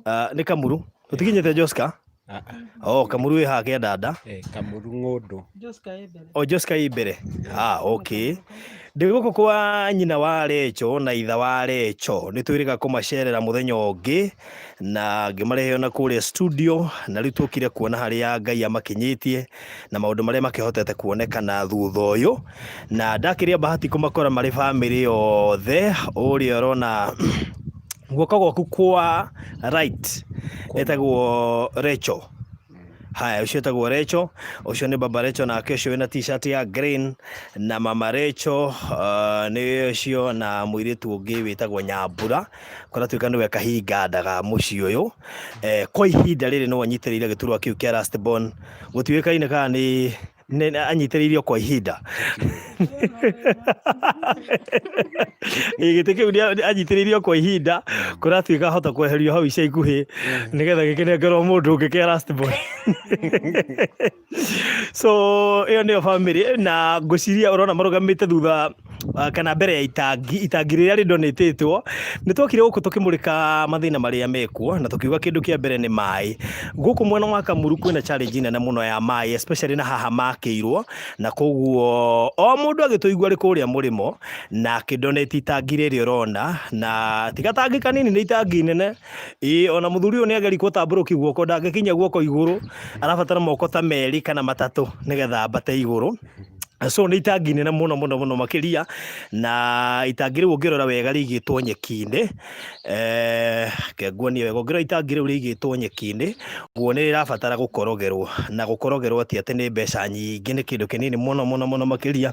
Nĩ Kamuru tũtikinyĩte Joska. Oh, Kamuru ĩ haha kĩandanda. Eh, Kamuru ng'ũndũ. O Joska ĩ mbere. Ah, okay. Ndĩ gũkũ kwa nyina wa Recho na itha wa Recho nĩ twĩrĩga kũmacerera mũthenya ũngĩ na ngĩmarehe ona kũrĩa studio na rĩu tũkire kuona harĩa Ngai amakinyĩtie na maũndũ marĩa makĩhotete kuonekana thutha ũyũ na ndakĩrĩa bahati kũmakora marĩ bamĩrĩ yothe ũrĩa ũrona guoko gwaku kwa right etagwo Recho. Haya, ũcio etagwo Recho, ũcio nĩ baba Recho nake ũcio wĩna t-shirt ya green na mama Recho nĩ ũcio na mũirĩtu ũngĩ wĩtagwo Nyambura kũratuĩka nĩwe kahinga nda ga mũciĩ ũyũ. Kwa ihinda rĩrĩ nĩwe ũnyitĩrĩire gĩturwa kĩu kĩa last born, gũtiũĩkaine kana nĩ anyitĩrĩire o kwa ihinda. Ĩ, gĩtĩ kĩu anyitĩrĩire o kwa ihinda kũratuĩka ahota kweherio hau ica ikuhĩ nĩgetha gĩkĩnengerwo mũndũ ũngĩ kĩa last born. So ĩyo nĩyo bamĩrĩ na ngwĩciria ũrona marũgamĩte thutha kana mbere ya itangi, itangi rĩrĩa rĩndonĩtĩtwo. Nĩ twokire gũkũ tũkĩmũrĩka mathĩna marĩa mekuo na tũkiuga kĩndũ kĩa mbere nĩ maĩ. Gũkũ mwena wa Kamuru kwĩna challenge nene mũno ya maĩ especially na haha makĩirwo, na koguo o mũndũ agĩtũigua arĩ kũrĩa mũrĩmo na akĩndonate itangi rĩrĩ ũrona, na ti gatangi kanini nĩ itangi nene. Ĩĩ ona mũthuri ũyũ nĩ ageria gũtambũrũkia guoko ndangĩkinya guoko igũrũ, arabatara moko ta merĩ kana matatũ nĩgetha ambate igũrũ. So nĩ itangi nene mũno mũno mũno makĩria, na itangi rĩu ũngĩrora wega rĩigĩtwo nyeki-inĩ, reke nguonie wega, ũngĩrora itangi rĩu rĩigĩtwo nyeki-inĩ, ũguo nĩ rĩrabatara gũkorogerwo, na gũkorogerwo ti atĩ nĩ mbeca nyingĩ, nĩ kĩndũ kĩnini mũno mũno mũno makĩria.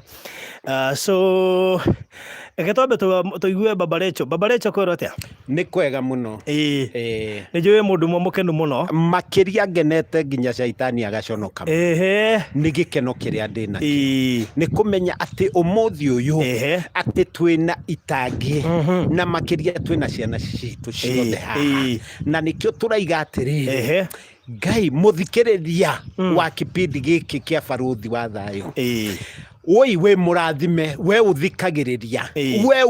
So reke twambe tũigue Baba Rachel. Baba Rachel kwĩrwo atĩa? Nĩ kwega mũno. Ĩĩ. Ĩĩ. Nĩ njũĩ wĩ mũndũ ũmwe mũkenu mũno. Makĩria ngenete nginya caitani agaconoka. Ehe. Nĩ gĩkeno kĩrĩa ndĩ nakĩo. Ĩĩ. Nĩ kũmenya atĩ ũmũthĩ ũyũ Ehe. atĩ twĩna itangi na makĩria twĩna ciana citũ ciothe haha. Ĩĩ. Na nĩkĩo tũraiga atĩrĩrĩ. Ehe. Ngai mũthikĩrĩria wa kipindi gĩkĩ kĩa Barũthi wa Thayũ. Ĩĩ. Woi wĩ mũrathime we ũthikagĩrĩria Ĩĩ. we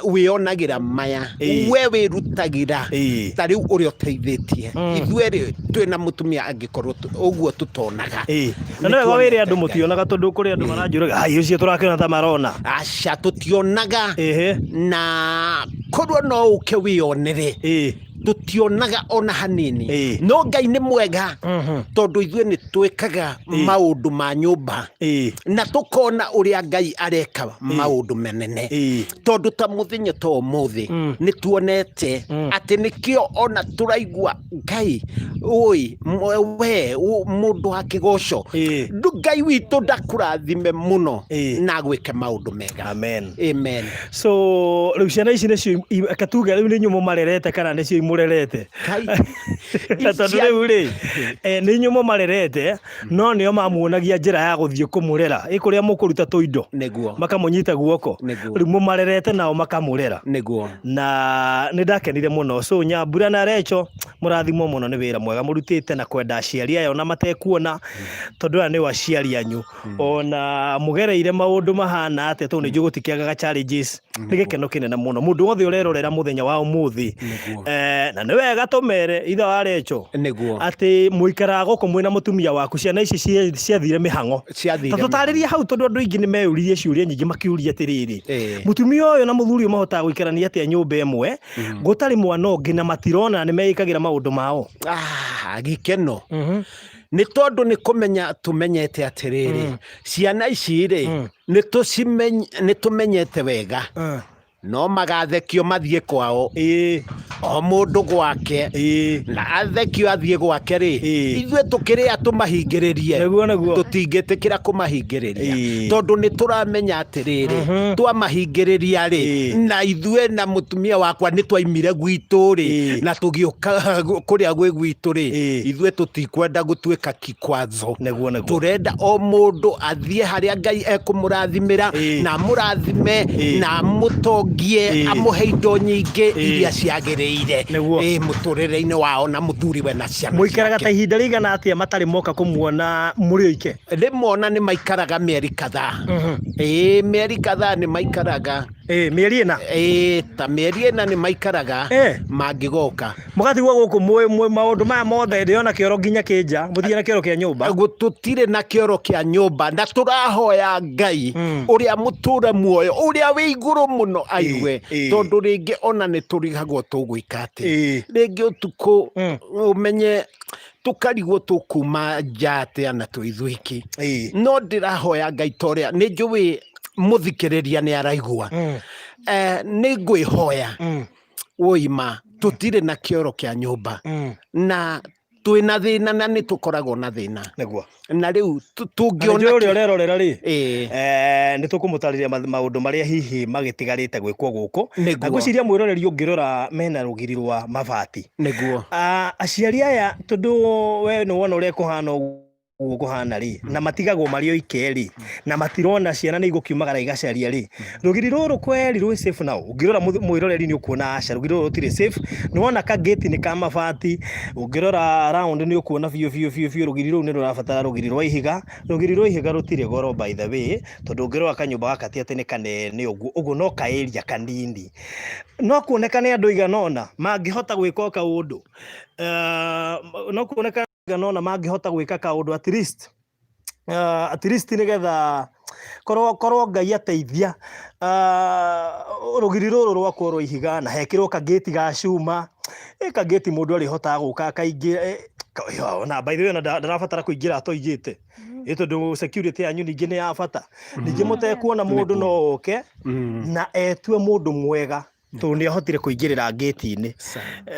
wĩonagĩra maya Ĩĩ. we wĩrutagĩra Ĩĩ. ta rĩu ũrĩa ũteithĩtie ithuerĩ twĩna mũtumia angĩkorwo ũguo tũtonaga. Ĩĩ. Na nĩ wega wĩre andũ mũtionaga tondũ kũrĩ andũ maranjũraga ai ũcio tũrakĩona ta marona. Aca tũtionaga. Ĩhĩ. Na korwo no ũke wĩyonere. Ĩĩ. Tũtionaga ona hanini. Ĩĩ. No Ngai nĩ mwega tondũ ithuĩ nĩ twĩkaga maũndũ ma nyũmba na tũkona ũrĩa Ngai areka maũndũ menene. Tondũ ta mũthenya ta ũmũthĩ nĩ tuonete atĩ nĩkĩo ona tũraigua Ngai ũi we mũndũ wa kĩgoco. Ngai witũ ndakũrathime mũno na agwĩke maũndũ mega. Amen. Amen. So rĩu ciana ici nĩcio reke tuge rĩu nĩ inyuĩ mũmarerete kana nĩcio imũrerete? Kai. Tondũ rĩu rĩ, nĩ inyuĩ mũmarerete no nĩo mamuonagia njĩra ya gũthiĩ kũmũrera ĩ kũrĩa mũkũruta tũindo. Nĩguo. Makamũnyita guoko. Nĩguo. Rĩu mũmarerete nao makamũrera. Nĩguo. Na nĩ ndakenire mũno. So Nyambura na Recho mũrathimwo mũno nĩ wĩra mwega mũrutĩte na kwenda aciari aya ona matekuona tondũ aya nĩo aciari anyu. Ona mũgereire maũndũ mahana atĩa tondũ nĩ njũĩ gũtikĩagaga challenges. Nĩ gĩkeno kĩnene mũno mũndũ wothe ũrerorera mũthenya wa ũmũthĩ. Na nĩ wega tũmere ithe wa Recho Nĩguo. atĩ mũikaraga gũkũ mwĩna mũtumia waku, ciana ici ciathire mĩhang'o. Ciathire Ta tũtarĩrie hau tondũ andũ aingĩ nĩ meyũririe ciũria nyingĩ makĩũria atĩrĩrĩ, Ĩĩ. mũtumia ũyũ na mũthuri ũyũ mahotaga gũikarania atĩa nyũmba ĩmwe gũtarĩ mwana ũngĩ na matirona nĩ meĩkagĩra maũndũ mao? Ah, gĩkeno nĩ tondũ nĩ kũmenya tũmenyete atĩrĩrĩ, ciana ici rĩ, nĩ tũmenyete wega no magathekio mathiĩ kwao. O mũndũ gwake. Na athekio athiĩ gwake rĩ, ithuĩ tũkĩrĩa tũmahingĩrĩrie? Nĩguo, nĩguo. Tũtingĩtĩkĩra kũmahingĩrĩria. Tondũ nĩ tũramenya atĩrĩrĩ, twamahingĩrĩria rĩ, na ithuĩ na mũtumia wakwa nĩ twaimire gwitũ rĩ, na tũgĩũka kũrĩa gwĩ gwitũ rĩ, ithuĩ tũtikwenda gũtuĩka kikwazo. Nĩguo, nĩguo. Tũrenda o mũndũ athiĩ harĩa Ngai ekũmũrathimĩra, na amũrathime, na amũtongie, amũhe indo nyingĩ iria ciagĩrĩire. Nĩguo. Mũtũrĩre-inĩ wao na mũthuriwe na ciana Mũikaraga ta ciake. ihinda rĩigana atĩa matarĩ moka kũmuona mũrĩ oike? Rĩmwe ona nĩ maikaraga mĩeri kadhaa. Ĩĩ, mĩeri kadhaa nĩ maikaraga. Ĩ, mĩeri ĩna. Ĩĩ, ta mĩeri ĩna nĩ maikaraga mangĩgoka. Mũgatigwo gũkũ mwĩ mwĩ maũndũ maya mothe ndĩrona kĩoro nginya kĩ nja, mũthiĩ na kĩoro kĩa nyũmba. Tũtirĩ na kĩoro kĩa nyũmba na tũrahoya Ngai ũrĩa mũtũre muoyo ũrĩa wĩ igũrũ mũno aigue, tondũ rĩngĩ ona nĩ tũrigagwo tũgwĩka atĩa. Rĩngĩ ũtukũ ũmenye tũkarigwo tũkuma nja atĩa na twĩ ithuiki. No ndĩrahoya Ngai ta ũrĩa nĩ njũĩ mũthikĩrĩria nĩ araigua. Nĩ ngwĩhoya ũima tũtirĩ na kĩoro kĩa nyũmba na twĩna thĩna na nĩ tũkoragwo na thĩna. Nĩguo. Na rĩu tũngĩona Nĩ ũrĩa ũrerorera rĩ, Ĩĩ. Nĩ tũkũmũtarĩria maũndũ marĩa hihi magĩtigarĩte gwĩkwo gũkũ. Nĩguo. Na ngwĩciria mwĩroreri ũngĩrora mena rũgiri rwa mabati. Nĩguo. Aciari aya tondũ we nĩ wona ũrĩa kũhana ũguo kũhana rĩ, na matigagwo marĩ oike rĩ, na matirona ciana nĩ igũkiumagara igacaria rĩ, rũgiri rũrũ kweri rwĩ safe now? Ũngĩrora mwĩroreri nĩ ũkuona aca, rũgiri rũrũ rũtirĩ safe. Nĩ wona kagĩti nĩ ka mabati, ũngĩrora round nĩ ũkuona biũ biũ biũ biũ rũgiri rũu nĩ rũrabatara rũgiri rwa ihiga. Rũgiri rwa ihiga rũtirĩ goro by the way, tondũ ũngĩrora kanyũmba gaka ti atĩ nĩ kanene ũguo, ũguo no ka area kanini. No kuonekane andũ aigana ũna mangĩhota gwĩka o kaũndũ, no kuonekane aigana ũna mangĩhota gwĩka kaũndũ at least, at least nĩgetha korwo korwo Ngai ateithia rũgiri rũrũ rwakwo rwa ihiga na hekĩrwo kangĩti ga cuma, ĩ kangĩti mũndũ arĩhotaga gũka akaingĩra, ona by the way ona ndarabatara kũingĩra atoigĩte, ĩ tondũ security yanyu ningĩ nĩ ya bata. Ningĩ mũtekuona mũndũ no oke na etue mũndũ mwega tondũ nĩ ahotire kũingĩrĩra ngĩti-inĩ.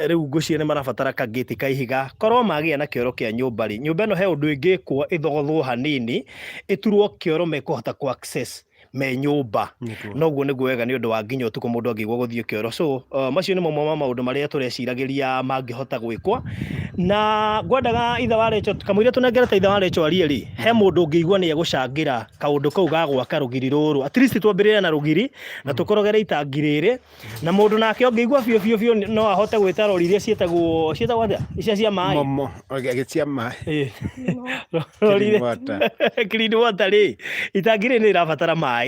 Rĩu ngwĩciria nĩ marabatara kangĩti ka ihiga. Korwo magĩa na kĩoro kĩa nyũmba rĩ, nyũmba ĩno he ũndũ ĩngĩkwo ĩthogothwo hanini, ĩturwo kĩoro mekũhota kũ access me nyũmba. Noguo nĩguo wega nĩ ũndũ wa nginya ũtukũ mũndũ angĩigua gũthiĩ kĩoro. So macio nĩ mamwe ma maũndũ marĩa tũreciragĩria mangĩhota gwĩkwo. Na ngwendaga ithe wa Rachel, kamũira tũnengerete ithe wa Rachel arie rĩ, he mũndũ ũngĩigua nĩ egũcangĩra kaũndũ kau ga gwaka rũgiri rũrũ. At least twambĩrĩre na rũgiri na tũkorogere itangi rĩrĩ, na mũndũ nake ũngĩigua biũ biũ biũ no ahote gwĩta rori iria ciĩtagwo ciĩtagwo atĩa icia cia maĩ? Momo, okay, cia maĩ. Rori Clean water. Clean water rĩ, itangi rĩrĩ nĩ rĩrabatara maĩ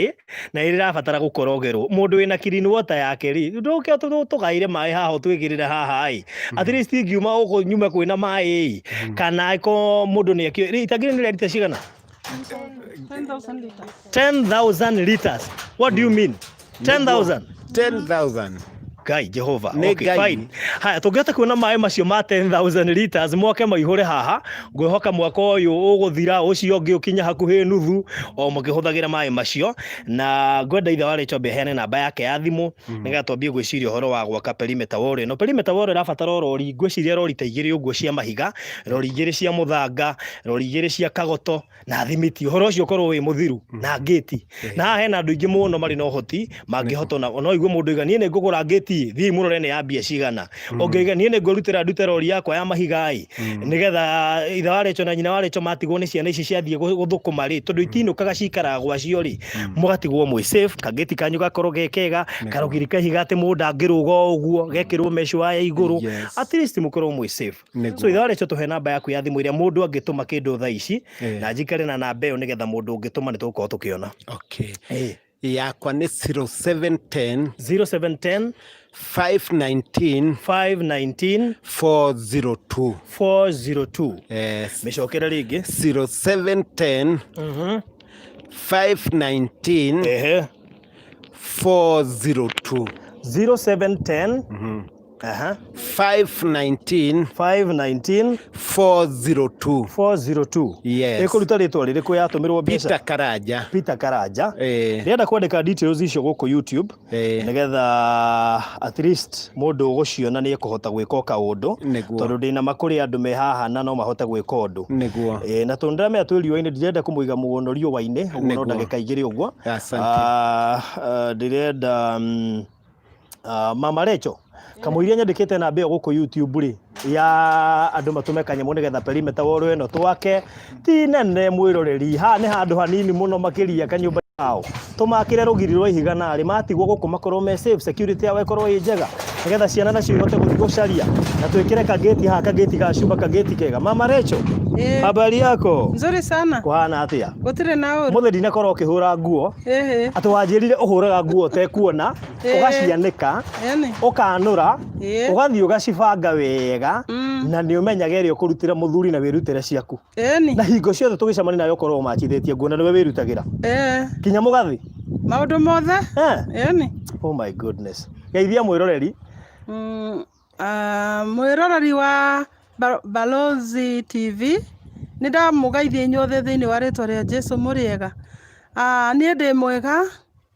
na nĩ rĩrabatara gũkorogerwo. Mũndũ wĩna clean water yake rĩ, ndũke tũgaĩre maĩ haha ũtwĩkĩrĩre haha ĩ, at least ingiuma gũkũ nyume kwĩna maĩ ĩ, kana angĩkorwo mũndũ nĩ akĩũĩ, itangi rĩrĩ nĩ rĩa rita cigana? 10,000 liters. 10,000 liters. What do you mean? 10,000? 10,000. Ngai Jehova. Nĩ Okay, Ngai. fine. Haya, tũngĩhota kuona maĩ macio ma 10,000 liters moke maihũre haha, ngwĩhoka mwaka ũyũ ũgũthira ũcio ũngĩ ũkinya hakuhĩ nuthu o mũkĩhũthagĩra maĩ macio. Na ngwenda ithe wa Rachel ambe aheane namba yake ya thimũ nĩgetha twambie gwĩciria ũhoro wa gwaka perimeter wall ĩno. Perimeter wall ĩrabatara o rori, ngwĩciria rori ta igĩrĩ ũguo cia mahiga, rori igĩrĩ cia mũthanga, rori igĩrĩ cia kagoto na thimiti, ũhoro ũcio ũkorwo wĩ mũthiru na ngĩti. Na haha hena andũ aingĩ mũno marĩ na ũhoti mangĩhota, ona no igue mũndũ oiga niĩ nĩ ngũgũra ngĩti, thiĩi mũrore nĩ ya mbia cigana. Ũngĩoiga niĩ nĩ ngwĩrutĩra ndute rori yakwa ya mahiga ĩ, nĩgetha ithe wa Rachel na nyina wa Rachel matigwo nĩ ciana ici ciathiĩ gũthũkũma rĩ, tondũ itinũkaga cikaraga gwacio rĩ, mũgatigwo mwĩ safe, kangĩti kanyu gakorwo ge kega, karũgiri ka ihiga atĩ mũndũ ndangĩrũga o ũguo, gekĩrwo mesh wire igũrũ, at least mũkorwo mwĩ safe. So ithe wa Rachel, tũhe namba yaku ya thimũ ĩrĩa mũndũ angĩtũma kĩndũ thaa ici, na njikare na namba ĩyo nĩgetha mũndũ ũngĩtũma nĩ tũgũkorwo tũkĩona. Okay. Yakwa nĩ 0710 0710 519 519 402. 402. Yes. Mĩcokere rĩngĩ. 0710 519 402. 0710 519 519 402. 402. Yes. Ĩkũruta rĩtwa rĩrĩkũ yatũmĩrwo mbeca? Peter Karanja. Peter Karanja. Ĩĩ. Ndĩrenda kwandĩka details icio gũkũ YouTube nĩgetha at least mũndũ ũgũciona nĩ ekũhota gwĩka o kaũndũ. Nĩguo. Tondũ ndĩna ma kũrĩ andũ me haha na no mahote gwĩka ũndũ. Nĩguo. Ĩĩ, na tondũ ndĩramenya twĩ riũa-inĩ, ndirenda kũmũiga mũno riũa-inĩ ũguo, no Nĩguo. ndagĩka igĩrĩ ũguo. Asante. Ndĩrenda Mama Rachel, kamũiria nyandĩkĩte namba ĩyo gũkũ YouTube rĩ, ya andũ matũme kanyamũ nĩgetha perimeter wall ĩno twake, ti nene mwĩroreri, haha nĩ handũ hanini mũno makĩria kanyũmba. Ao tũmakĩre rũgiri rwa ihiga narĩ matigwo gũkũ makorwo me safe, security yao ĩkorwo ĩ njega nĩgetha ciana nacio ihote gũthiĩ gũcaria na twĩkĩre kageti haha, kageti ga cuma, kageti kega. Mama Rachel, Ĩĩ. habari yako? Nzuri sana. Kũhana atĩa? Gũtirĩ na ũru. Mũthĩ ndinakorwo ũkĩhũra nguo. Ĩhĩ. Atĩ wanjĩrire ũhũraga nguo ũtekuona, ũgacianĩka, Ĩni. ũkanũra, Ĩĩ. ũgathiĩ ũgacibanga wega, na nĩ ũmenyaga ĩrĩa ũkũrutĩra mũthuri na wĩrutĩre ciaku. Ĩni. Na hingo ciothe tũgĩcemania nawe ũkorwo ũmachithĩtie nguo na nĩwe wĩrutagĩra. Ĩĩ. Kinya mũgathĩ. Maũndũ mothe. Eh. Ĩni. Oh my goodness. Geithia mwĩroreri. Mwĩroreri wa Balozi TV, nĩ ndamũgeithia inyuothe thĩinĩ wa rĩtwa rĩa Jesu. Mũrĩega? Niĩ ndĩ mwega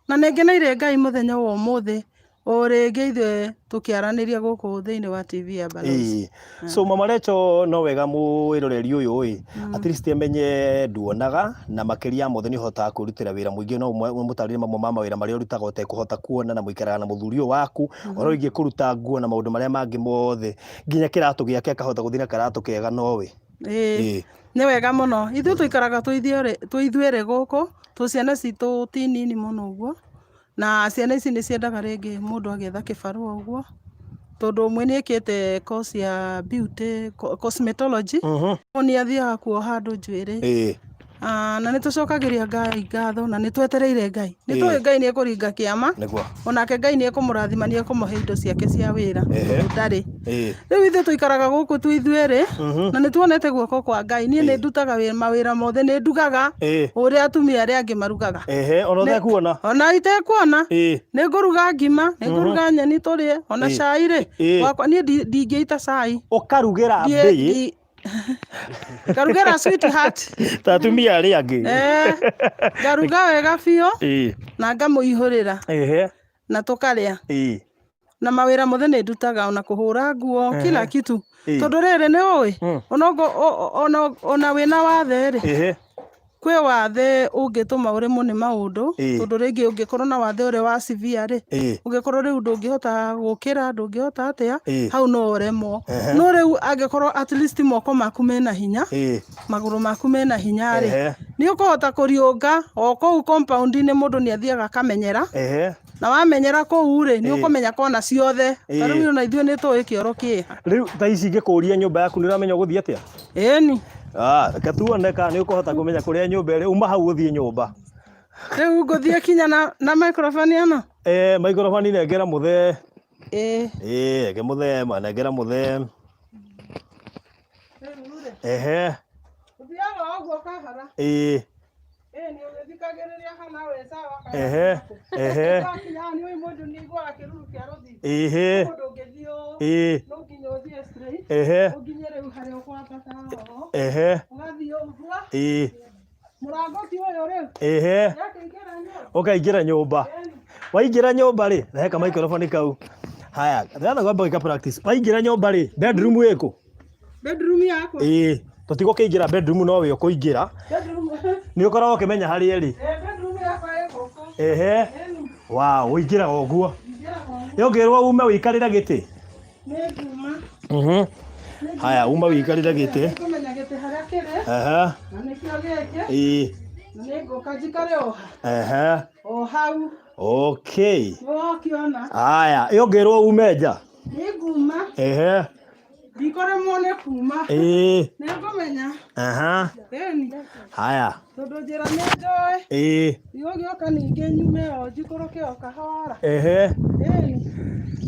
na nĩ ngeneire Ngai mũthenya wa ũmũthĩ o rĩngĩ ithuĩ tũkĩaranĩria gũkũ thĩinĩ wa TV ya Balozi. Ĩĩ. So Mama Rachel, no wega mwĩroreri ũyũ ĩ at least amenye nduonaga, na makĩria ya mothe nĩ ũhotaga kwĩrutĩra wĩra mũingĩ. No ũmũtarĩrie mamwe ma mawĩra marĩa ũrutaga ũtekũhota kuona, na mũikaraga na mũthuri ũyũ waku ũhoro wĩgiĩ kũruta nguo na maũndũ marĩa mangĩ mothe, nginya kĩratũ gĩake akahota gũthiĩ na karatũ kega nowe? Ĩĩ. Ĩĩ. Nĩ wega mũno. Ithuĩ tũikaraga twĩ ithuerĩ gũkũ, tũ ciana citũ ti nini mũno ũguo, na ciana ici nĩ ciendaga rĩngĩ mũndũ agĩetha kĩbarũa ũguo, tondũ ũmwe nĩ ekĩte course ya beauty cosmetology, nĩ athiaga kuoha andũ njuĩrĩ. Na nĩ tũcokagĩria Ngai ngatho na nĩ twetereire Ngai. Nĩ tũĩ Ngai nĩ ekũringa kĩama, onake Ngai nĩ ekũmũrathima, nĩ ekũmũhe indo ciake cia wĩra, tondũ ndarĩ. Rĩu ithuĩ tũikaraga gũkũ twĩ ithuerĩ na nĩ tuonete guoko kwa Ngai. Niĩ nĩ ndutaga mawĩra mothe, nĩ ndugaga ũrĩa atumia arĩa angĩ marugaga. Ehe, ona ũtekuona? Ona itekuona. Ĩĩ. Nĩ ngũruga ngima, nĩ ngũruga nyeni tũrĩe, ona cai rĩ, gwakwa niĩ ndingĩita cai. Ũkarugĩra mbĩĩ? Ngarugĩra sweetheart. Ta atumia arĩa angĩ. Ngaruga wega biũ na ngamũihũrĩra na tũkarĩa. Na mawĩra mothe nĩ ndutaga, ona kũhũra nguo, kila kitu. Tondũ rĩrĩ, nĩ ũĩ ona wĩna wathe rĩ, kwĩ wathe ũngĩtũma ũremwo nĩ maũndũ, tondũ rĩngĩ ũngĩkorwo na wathe ũrĩa wa severe rĩ, ũngĩkorwo rĩu ndũngĩhota gũkĩra, ndũngĩhota atĩa, hau no ũremwo. No rĩu angĩkorwo at least moko maku mena hinya, magũrũ maku mena hinya rĩ, nĩ ũkũhota kũriũnga o kũu compound-inĩ. Mũndũ nĩ athiaga akamenyera, na wamenyera kũu rĩ, nĩ ũkũmenya kona ciothe. Ta rĩu ona ithuĩ nĩ tũĩ kĩoro kĩha. Rĩu ta ici ingĩkũria nyũmba yaku, nĩ ũramenya ũgũthiĩ atĩa? Ĩni. Ah, reke tuone kana nĩ ũkũhota kũmenya kũrĩa nyũmba ĩrĩ. Uma hau ũthiĩ nyũmba. Rĩu ngũthiĩ kinya na microphone ĩno? Eh, microphone nengera mũthee. Ĩĩ. Ĩĩ, reke mũthee ma, nengera mũthee. Ehe. Ũthiaga o ũguo kahora. Ĩĩ, nĩ ũgĩthikagĩrĩria hana we sawa kana Ehe ehe wakinya haha nĩ ũĩ mũndũ nĩ aiguaga kĩruru kĩa rũthingo. Mũndũ ũngĩthiĩ ũũ, no nginya ũthiĩ straight, ũnginye rĩu harĩa ũkwambata oho, ũgathiĩ ũguo. Mũrango ti ũyũ rĩu. Yakĩingĩra nyũmba. Ũkaingĩra nyũmba. Waingĩra nyũmba rĩ, rehe ka microphone kau. Haya, ndĩratha kwamba gwĩka practice. Waingĩra nyũmba rĩ, bedroom ĩkũ? Bedroom yakwa? Ĩĩ, tũtigũkĩingĩra bedroom, no we ũkũingĩra. Bedroom. Nĩ ũkoragwo ũkĩmenya harĩa ĩrĩ? Ĩĩ, bedroom yakwa ĩ gũkũ. Ehe. Ĩni. Wow, ũingĩraga ũguo? Ingĩraga ũguo. Ĩ ũngĩrwo ume ũikarĩre gĩtĩ? Nĩ nguma. Haya, uma ũikarĩre gĩtĩ. Nĩngũmenya gĩtĩ harĩa kĩrĩ. Na nĩkĩo gĩkĩ. Na nĩngũka njikare o o hau. Nĩwakĩona? Haya, ĩ ũngĩrwo ume nja? Nĩ nguma. Ndikũremwo nĩ kuma. Nĩngũmenya. Ĩni. Haya. Tondũ njĩra nĩ njũĩ. Ndigũgĩũka ningĩ nyume o njikũrũke o kahora. Ĩni.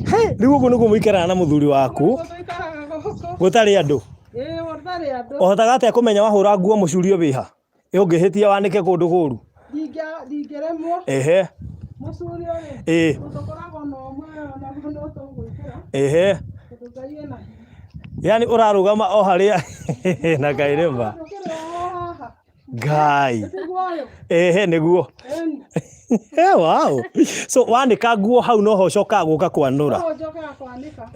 He, rĩu ũguo nĩguo mũikaraga na mũthuri waku? Ũguo tũikaraga gũkũ. Gũtarĩ andũ? Ĩĩ, gũtarĩ andũ. Ũhotaga atĩa kũmenya wahũra nguo mũcurio wĩha? Ĩ ũngĩhĩtia wanĩke kũndũ kũru? Ndingĩremwo. Mũcurio rĩ, tũkoragwo na ũmwe, onaguo no tũgwĩkĩra, tondũ Ngai ena hinya. Yani ũrarũgama o harĩa na kairĩma. Ndũkĩrĩ o haha. Ngai. Tiguo ũyũ? Ehe, nĩguo. Ĩni. Wow. So wanĩka nguo hau noho ũcokaga gũka kwanũra? Noho njokaga kwanĩka.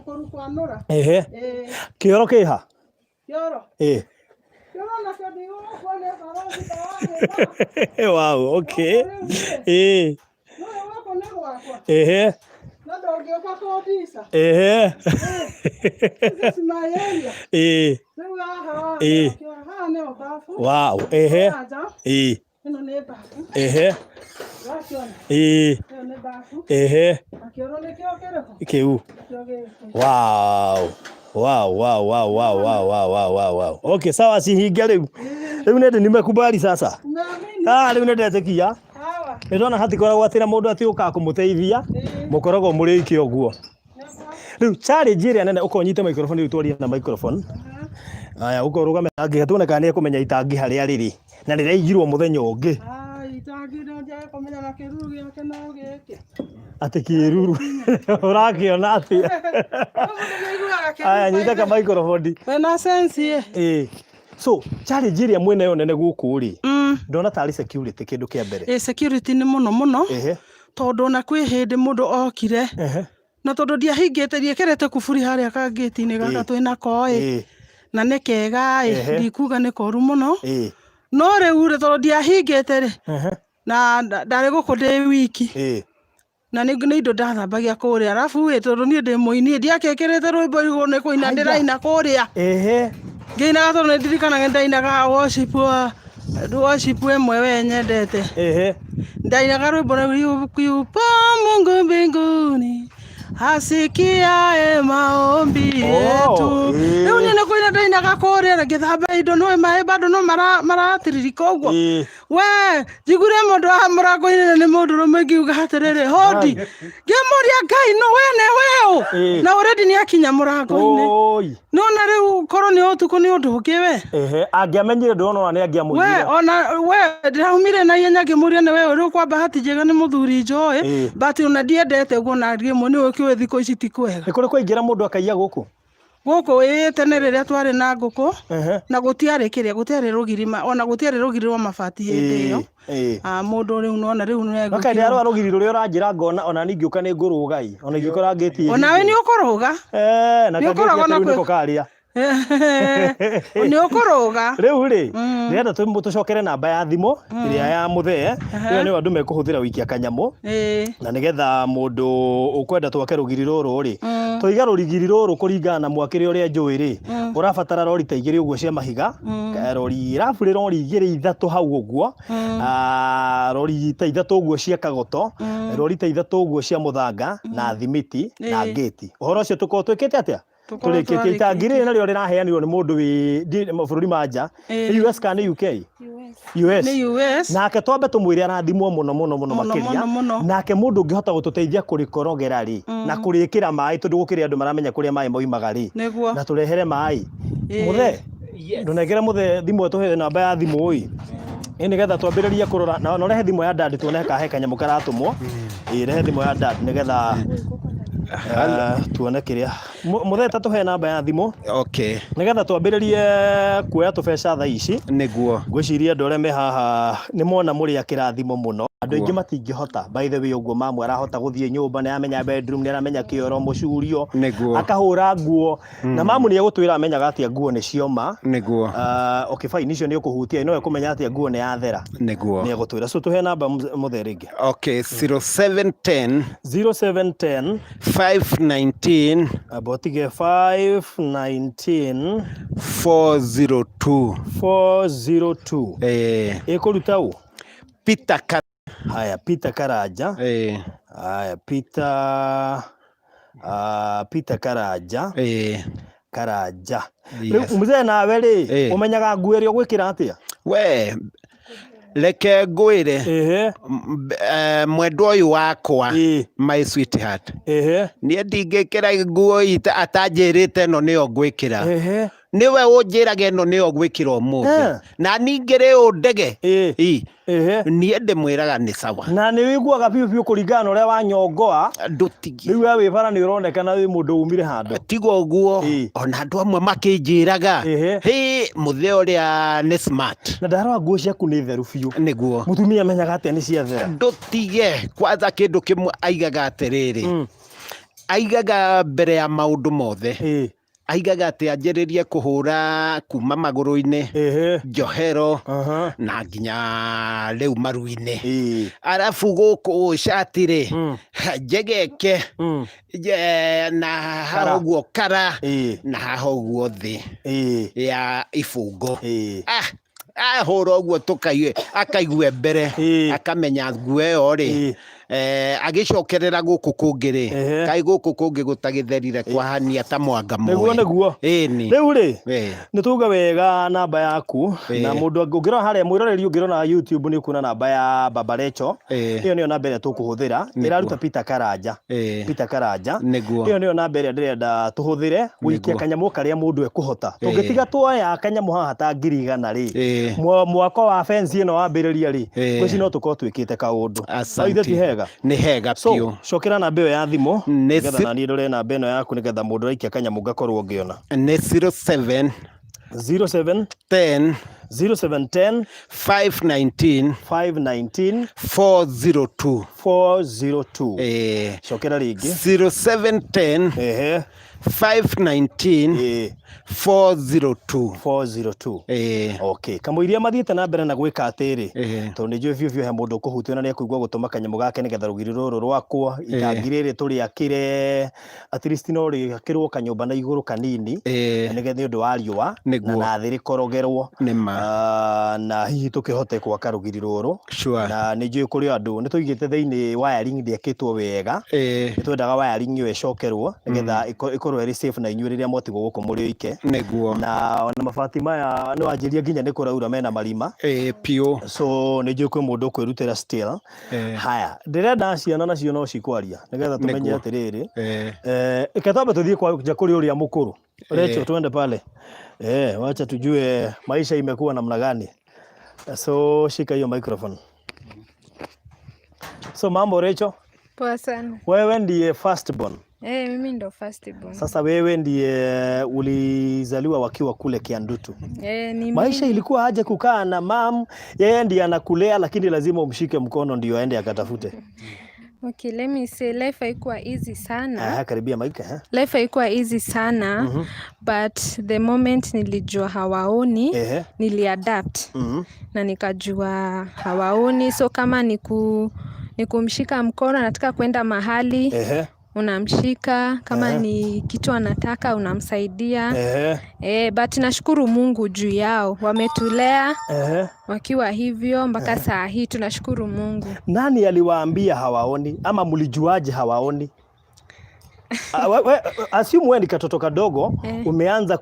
Kũru kwanũra. Ĩĩ. Kĩoro kĩha? Kĩoro? Ĩĩ. Kĩoro nakĩo ndigũgũkua nĩ barũthi ta wagĩra. Wow, okay. Gũkũ rĩu rĩ, nĩũĩ gũkũ nĩ gwakwa. Na ndũngĩũka kũndica. This is my area. Rĩu haha, haha nĩho babu. Wow, Haha nja. Ĩĩ. Ĩno nĩ bafu. Ũrakiona? Ĩyo nĩ bafu. Na kĩoro nĩkĩo kĩrĩkũ? Kĩu. Nĩkĩo gĩkĩ. Wow. Wow, wow, wow, wow, wow, wow, wow, wow, wow. Okay, sawa cihinge rĩu. Rĩu nĩ nimekubali sasa. Umeamini? Ah, rĩu nĩ ndetĩkia. Sawa. Nĩ ndona hatikoragwo atĩ na mũndũ atĩ ũkaga kũmũteithia. Mũkoragwo mũrĩ aingĩ ũguo. Rĩu challenge ĩrĩa nene ũkorwo ũnyite microphone rĩu twarie na microphone. Aya, ũkorwo ũrũgame angĩ tuone kana nĩ ekũmenya itangi harĩa rĩrĩ na rĩraigirwo mũthenya ũngĩ. Ai, itangi no njage kũmenya na kĩruru gĩake no gĩkĩ. Atĩ kĩruru ũrakĩona atĩa? Mũndũ nĩaiguaga kĩruru Aya, nyita ka microphone. Wĩna sense ĩ. Ĩĩ. So, challenge ĩrĩa mwĩnayo nene gũkũ rĩ, ndona tarĩ security kĩndũ kĩa mbere. Ĩ security nĩ mũno mũno. Tondũ ona kwĩ hĩndĩ mũndũ okire na tondũ ndiahingĩte ndiĩkĩrĩte kuburi harĩa kangĩti-inĩ gaka twĩnako ĩ na nĩ kega ĩ ndikuga nĩ koru mũno no rĩu rĩ tondũ ndiahingĩte rĩ na ndarĩ gũkũ ndĩ wiki na nĩ indo ndathambagia kũrĩa arabu ĩ tondũ niĩ ndĩ mũini ndiakĩkĩrĩte rwĩmbo igũrũ nĩ kũina ndĩraina kũrĩa ngĩinaga tondũ nĩ ndirikanaga ndainaga worship worship ĩmwe we nyendete ndainaga rwĩmbo rũu yupo Mungu mbinguni asikiae maombi yetu. Rĩu niĩ nĩ kũina ndainaga kũrĩa na ngĩthamba indo no maĩ bado no maratiririka ũguo. We njiguire mũndũ haha mũrango-inĩ na nĩ mũndũrũme ngiuga atĩrĩrĩ hodi ngĩmũria Ngai no we nĩ we ũ na already nĩ akinya mũrango-inĩ. Nĩwona rĩu korwo nĩ ũtukũ nĩ ũndũ ũngĩ we. Angĩamenyire ndũrona ona nĩ angĩamũiyire. We ona we ndĩraumire na ihenya ngĩmũria nĩ we ũ rĩu kwa bahati njega nĩ mũthuri njũĩ but ona ndiendete ũguo na rĩmwe nĩ ũkĩũĩ thikũ ici ti kwega. Nĩ kũrĩ kwaingĩra mũndũ akaiya gũkũ? Gũkũ ĩĩ tene rĩrĩa twarĩ na ngũkũ na gũtiarĩ kĩrĩa gũtiarĩ rũgiri ona gũtiarĩ rũgiri rwa mabati hĩndĩ ĩyo. Mũndũ rĩu nĩwona rĩu nĩ No kaĩ ndarora rũgiri rũrĩa ũranjĩra ngona ona niĩ ingĩũka nĩ ngũrũga ĩ ona ingĩkora ngĩti ĩhingĩre. Onawe nĩ ũkũrũga. Na kangĩti rĩu nĩko karĩa. Nĩ ũkũrũga. Rĩu rĩ ndĩrenda tũcokere namba ya thimũ ĩrĩa ya mũthee ĩyo nĩyo andũ mekũhũthĩra gũikia kanyamũ na nĩgetha mũndũ ũkwenda twake rũgiri rũrũ rĩ tũiga rũgiri rũrũ kũringana na mwakĩre ũrĩa njũĩ rĩ ũrabatara rori ta igĩrĩ ũguo cia mahiga rori irabu rĩ rori igĩrĩ ithatũ hau ũguo rori ta ithatũ ũguo cia kagoto rori ta ithatũ ũguo cia mũthanga na thimiti na ngĩti ũhoro ũcio tũkorwo twĩkĩte atĩa tũrĩkĩtie itangi rĩrĩ narĩo rĩraheanirwo nĩ mũndũ wĩ mabũrũri ma nja nĩ US kana nĩ UK? US. Nĩ US. Nake twambe tũmwĩre arathimwo mũno mũno mũno makĩria nake mũndũ ũngĩhota gũtũteithia kũrĩkorogera rĩ na kũrĩkĩra maĩ tondũ gũkĩrĩ andũ maramenya kũrĩa maĩ moimaga rĩ na tũrehere maĩ mũthee ndũnengere mũthee thimũ tũhe namba ya thimũ ĩ ĩ nĩgetha twambĩrĩrie kũrora na ũrehe thimũ ya dad tuone kana he kanyamũ karatũmwo ĩ rehe thimũ ya dad nĩgetha tuone kĩrĩa Mũthee ta tũhe namba ya thimũ. Okay. Nĩgetha twambĩrĩrie kuoya tũbeca thaa ici. Nĩguo. Ngwĩciria andũ arĩa me haha nĩ mona mũrĩ a kĩrathimo mũno. Andũ aingĩ matingĩhota by the way ũguo mamu arahota gũthiĩ nyũmba nĩ aramenya bedroom nĩ aramenya kĩoro mũcurio. Nĩguo. Akahũra nguo. Na mamu nĩ egũtwĩra amenyaga atĩa nguo nĩ cioma. Nĩguo. Okay fine icio nĩ ũkũhutia no ekũmenya atĩa nguo nĩ yathera. Nĩguo. Nĩ egũtwĩra. So tũhe namba mũthee rĩngĩ. Okay, 0710 0710 519 amba ũtige 519 402 402 ĩkũruta ũ? Peter Ka Haya, Peter Karanja. Haya, Peter Peter Karanja. Karanja. Rĩu mzee nawe rĩ, ũmenyaga nguo ĩrĩa ũgwĩkĩra atĩa? We reke ngwĩre mwendwa ũyũ wakwa my sweetheart niĩ ndingĩkĩra nguo atanjĩrĩte ĩno nĩyo ngwĩkĩra nĩwe ũnjĩraga ĩno nĩyo ngwĩkĩra ũmũthĩ na ningĩ rĩ ũndege niĩ ndĩmwĩraga nĩ sawa na nĩ wĩiguaga biũ biũ kũringana na ũrĩa wanyongoa ndũtigie rĩu we wĩ bara nĩ ũronekana wĩ mũndũ umire handũ tiga ũguo ona andũ amwe makĩnjĩraga hĩ mũthee ũrĩa nĩ smart na ndarora nguo ciaku nĩ theru biũ nĩguo mũtumia amenyaga atĩa nĩ ciathera ndũtige kwanza kĩndũ kĩmwe aigaga atĩrĩrĩ aigaga mbere ya maũndũ mothe aigaga atĩ anjĩrĩrie kũhũra kuma magũrũ-inĩ njohero na nginya rĩu maru-inĩ arabu gũkũ cati rĩ njegeke na haha ũguo kara na haha ũguo thĩ ya ibungo. Ahũra ũguo tũkaigue akaigue mbere, akamenya nguo ĩyo rĩ, agĩcokerera gũkũ kũngĩ rĩ, kaĩ gũkũ kũngĩ gũtagĩtherire kwahania ta mwanga Nĩguo. Moĩ. Nĩguo. Ĩni. Rĩu rĩ, nĩ tuga wega namba yaku, na mũndũ ũngĩrora harĩa, mwĩroreri, ũngĩrora YouTube nĩ ũkuona namba ya Baba Recho. Ĩyo nĩyo namba ĩrĩa tũkũhũthĩra. Ĩraruta Peter Karanja. Peter Karanja. Ĩyo nĩyo namba ĩrĩa ndĩrenda tũhũthĩre gũikia kanyamũ karĩa mũndũ ekũhota. Tũngĩtiga tuoya kanyamũ haha ta 100,000 rĩ, mwako wa fence ĩno wambĩrĩria rĩ, ngwĩciria no tũkorwo twĩkĩte kaũndũ. No ithe ti hega? Nĩ hega So biũ. Cokera namba ĩyo ya thimũ, Nĩ nĩgetha naniĩ ndore namba ĩno yaku, nĩgetha mũndũ araikia kanyamũ ngakorwo ngĩona. Nĩ 07 07 10 0710 519 519 402. 402. Cokera rĩngĩ. 0710 519 402. 402. Okay, kamũiria mathiĩte na mbere na gwĩka atĩrĩ, tondũ nĩ njũĩ biũ biũ he mũndũ ũkũhutio na nĩ ekũigua gũtũma kanyamũ gake nĩgetha rũgiri rũrũ rwakwo, itangi rĩrĩ tũrĩakĩre, at least no rĩakĩrwo kanyũmba na igũrũ kanini, nĩgetha nĩ ũndũ wa riũa na nathĩ rĩkorogerwo. Nĩma. Ah, na hihi tũkĩhote gwaka rũgiri rũrũ. Na nĩ njũĩ kũrĩ andũ nĩ tũigĩte thĩinĩ wiring ndĩekĩtwo wega. Nĩ twendaga wiring ĩyo ĩcokerwo nĩgetha ĩkorwo ĩrĩ safe na inyuĩ rĩrĩa mwatigwo gũkũ mũrĩ oike. Na ona mabati maya nĩ wanjĩria nginya nĩ kũraura mena marima. Biũ. So nĩ njũĩ kwĩ mũndũ ũkwĩrutĩra still. Haya, ndĩrenda ciana nacio no cikwaria nĩgetha tũmenye atĩrĩrĩ. Reke twambe tũthiĩ kwa nja kũrĩ ũrĩa mũkũrũ Rachel, tuende pale. Wacha tujue maisha imekuwa namna gani. So shika hiyo microphone. So mambo, Rachel? Poa sana. Wewe ndiye first born? Eh, mimi ndo first born. Sasa wewe ndiye ulizaliwa wakiwa kule Kiandutu? Eh, ni Maisha mimi. ilikuwa aje kukaa na mam, yeye ndiye anakulea lakini lazima umshike mkono ndio aende akatafute? Okay, let me say life haikuwa easy sana. Aha, karibia mic, eh. Life haikuwa easy sana, but the moment nilijua hawaoni, niliadapt na nikajua hawaoni, so kama ni kumshika mkono anataka kwenda mahali, unamshika, kama ni kitu anataka unamsaidia. Eh, but nashukuru Mungu juu yao, wametulea wakiwa hivyo mpaka saa hii, tunashukuru Mungu. Nani aliwaambia hawaoni ama mlijuaje hawaoni? Ah, assume wewe ni katoto kadogo, umeanza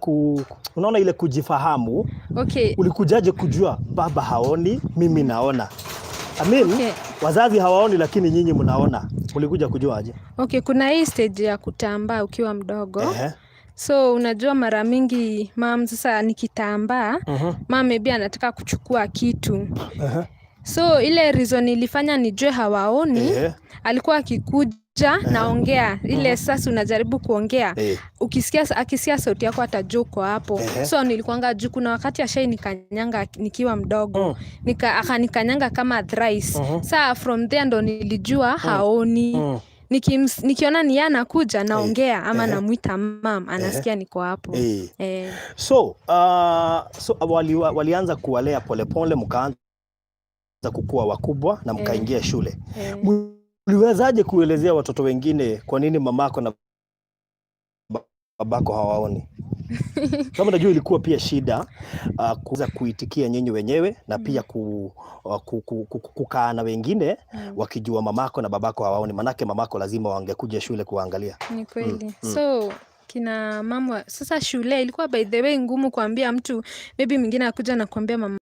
unaona ile kujifahamu. Ulikujaje kujua baba haoni, mimi naona? I mean, wazazi hawaoni lakini nyinyi mnaona. Ulikuja kujuaje? Okay, kuna hii stage ya kutambaa ukiwa mdogo. So unajua mara mingi mam, sasa nikitambaa, mam maybe anataka kuchukua kitu. So ile reason ilifanya nijue hawaoni, alikuwa akikuja naongea ile, sasa unajaribu kuongea, ukisikia, akisikia sauti yako atajua uko hapo. So nilikuanga juu kuna wakati ashai nikanyanga nikiwa mdogo, akanikanyanga kama thrice. Saa from there ndo nilijua haoni. Nikiona ni yeye anakuja naongea ama namwita mam, anasikia niko hapo. So, walianza kuwalea polepole, mkaanza kukua wakubwa na mkaingia shule. Mliwezaje kuelezea watoto wengine kwa nini mamako na babako hawaoni? Kama najua ilikuwa pia shida kuweza kuitikia nyinyi wenyewe na pia kukaa na wengine wakijua mamako na babako hawaoni, manake mamako lazima wangekuja shule kuangalia. Ni kweli. So kina mama sasa shule ilikuwa by the way ngumu kuambia mtu, maybe mwingine akuja na kuambia mama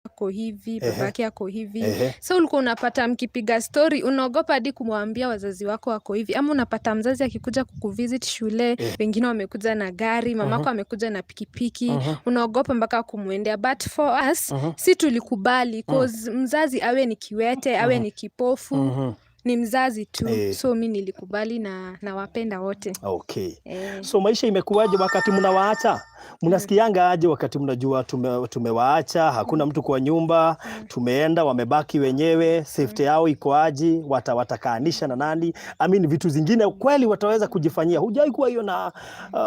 ako hivi, babake ako hivi. So ulikuwa unapata mkipiga story unaogopa hadi kumwambia wazazi wako wako hivi, ama unapata mzazi akikuja kukuvisit shule, wengine wamekuja na gari, mamako amekuja na pikipiki, unaogopa mpaka kumwendea. But for us, si tulikubali, cause mzazi awe ni kiwete, awe ni kipofu, ni mzazi tu. So mi nilikubali na nawapenda wote. So maisha imekuwaje wakati mnawaacha? Mnasikianga aje wakati mnajua tumewaacha, hakuna mtu kwa nyumba, tumeenda, wamebaki wenyewe, safety yao iko aje, watakaanisha na nani? I mean, vitu zingine kweli wataweza kujifanyia? Hujai kuwa hiyo na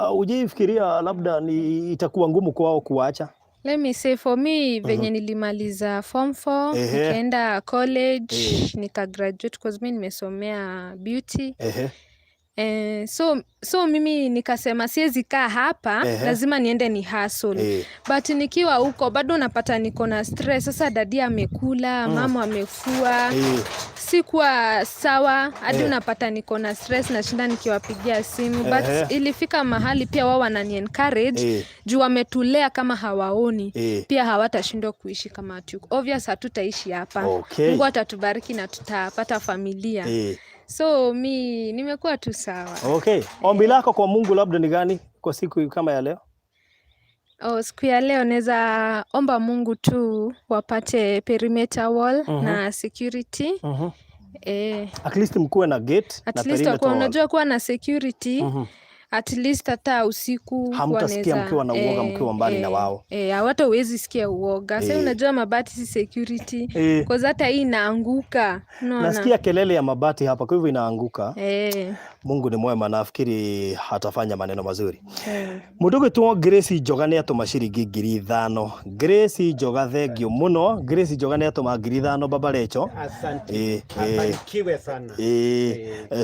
hujaifikiria labda ni itakuwa ngumu kwao kuwaacha? Let me say for me, venye nilimaliza form 4, nikaenda college, nika graduate, cause mi nimesomea beauty. So mimi nikasema siwezi kaa hapa, lazima niende ni hustle. But nikiwa huko bado napata niko na stress. Sasa daddy amekula, mama amefua, sikuwa sawa hadi unapata niko na stress, nashinda nikiwapigia simu, but ilifika mahali pia wao wanani encourage juu wametulea kama hawaoni, pia hawatashindwa kuishi kama hatuko. Obvious hatutaishi hapa. Mungu atatubariki na tutapata familia. So mi nimekuwa tu sawa. Okay. Ombi lako kwa Mungu labda ni gani kwa siku kama ya leo? Oh, siku ya leo naweza omba Mungu tu wapate perimeter wall na security. At least mkuwe na gate At na least perimeter wakuwa, wall. Unajua kuwa na security, at least hata usiku Hamtasikia wanaweza mkiwa na uoga mkiwa mbali na wao. Hawata huwezi sikia uoga. Sasa unajua mabati si security. 'Cause hata hii inaanguka. Unaona? Nasikia kelele ya mabati hapa, kwa hivyo inaanguka. Mungu ni mwema, nafikiri atafanya maneno mazuri. Mũndũ ũgwĩtwo Grace Njoga nĩ atũma ciringi 5,000. Grace Njoga, thank you mũno. Grace Njoga nĩ atũma 5,000, Baba Recho. Asante. Abarikiwe sana.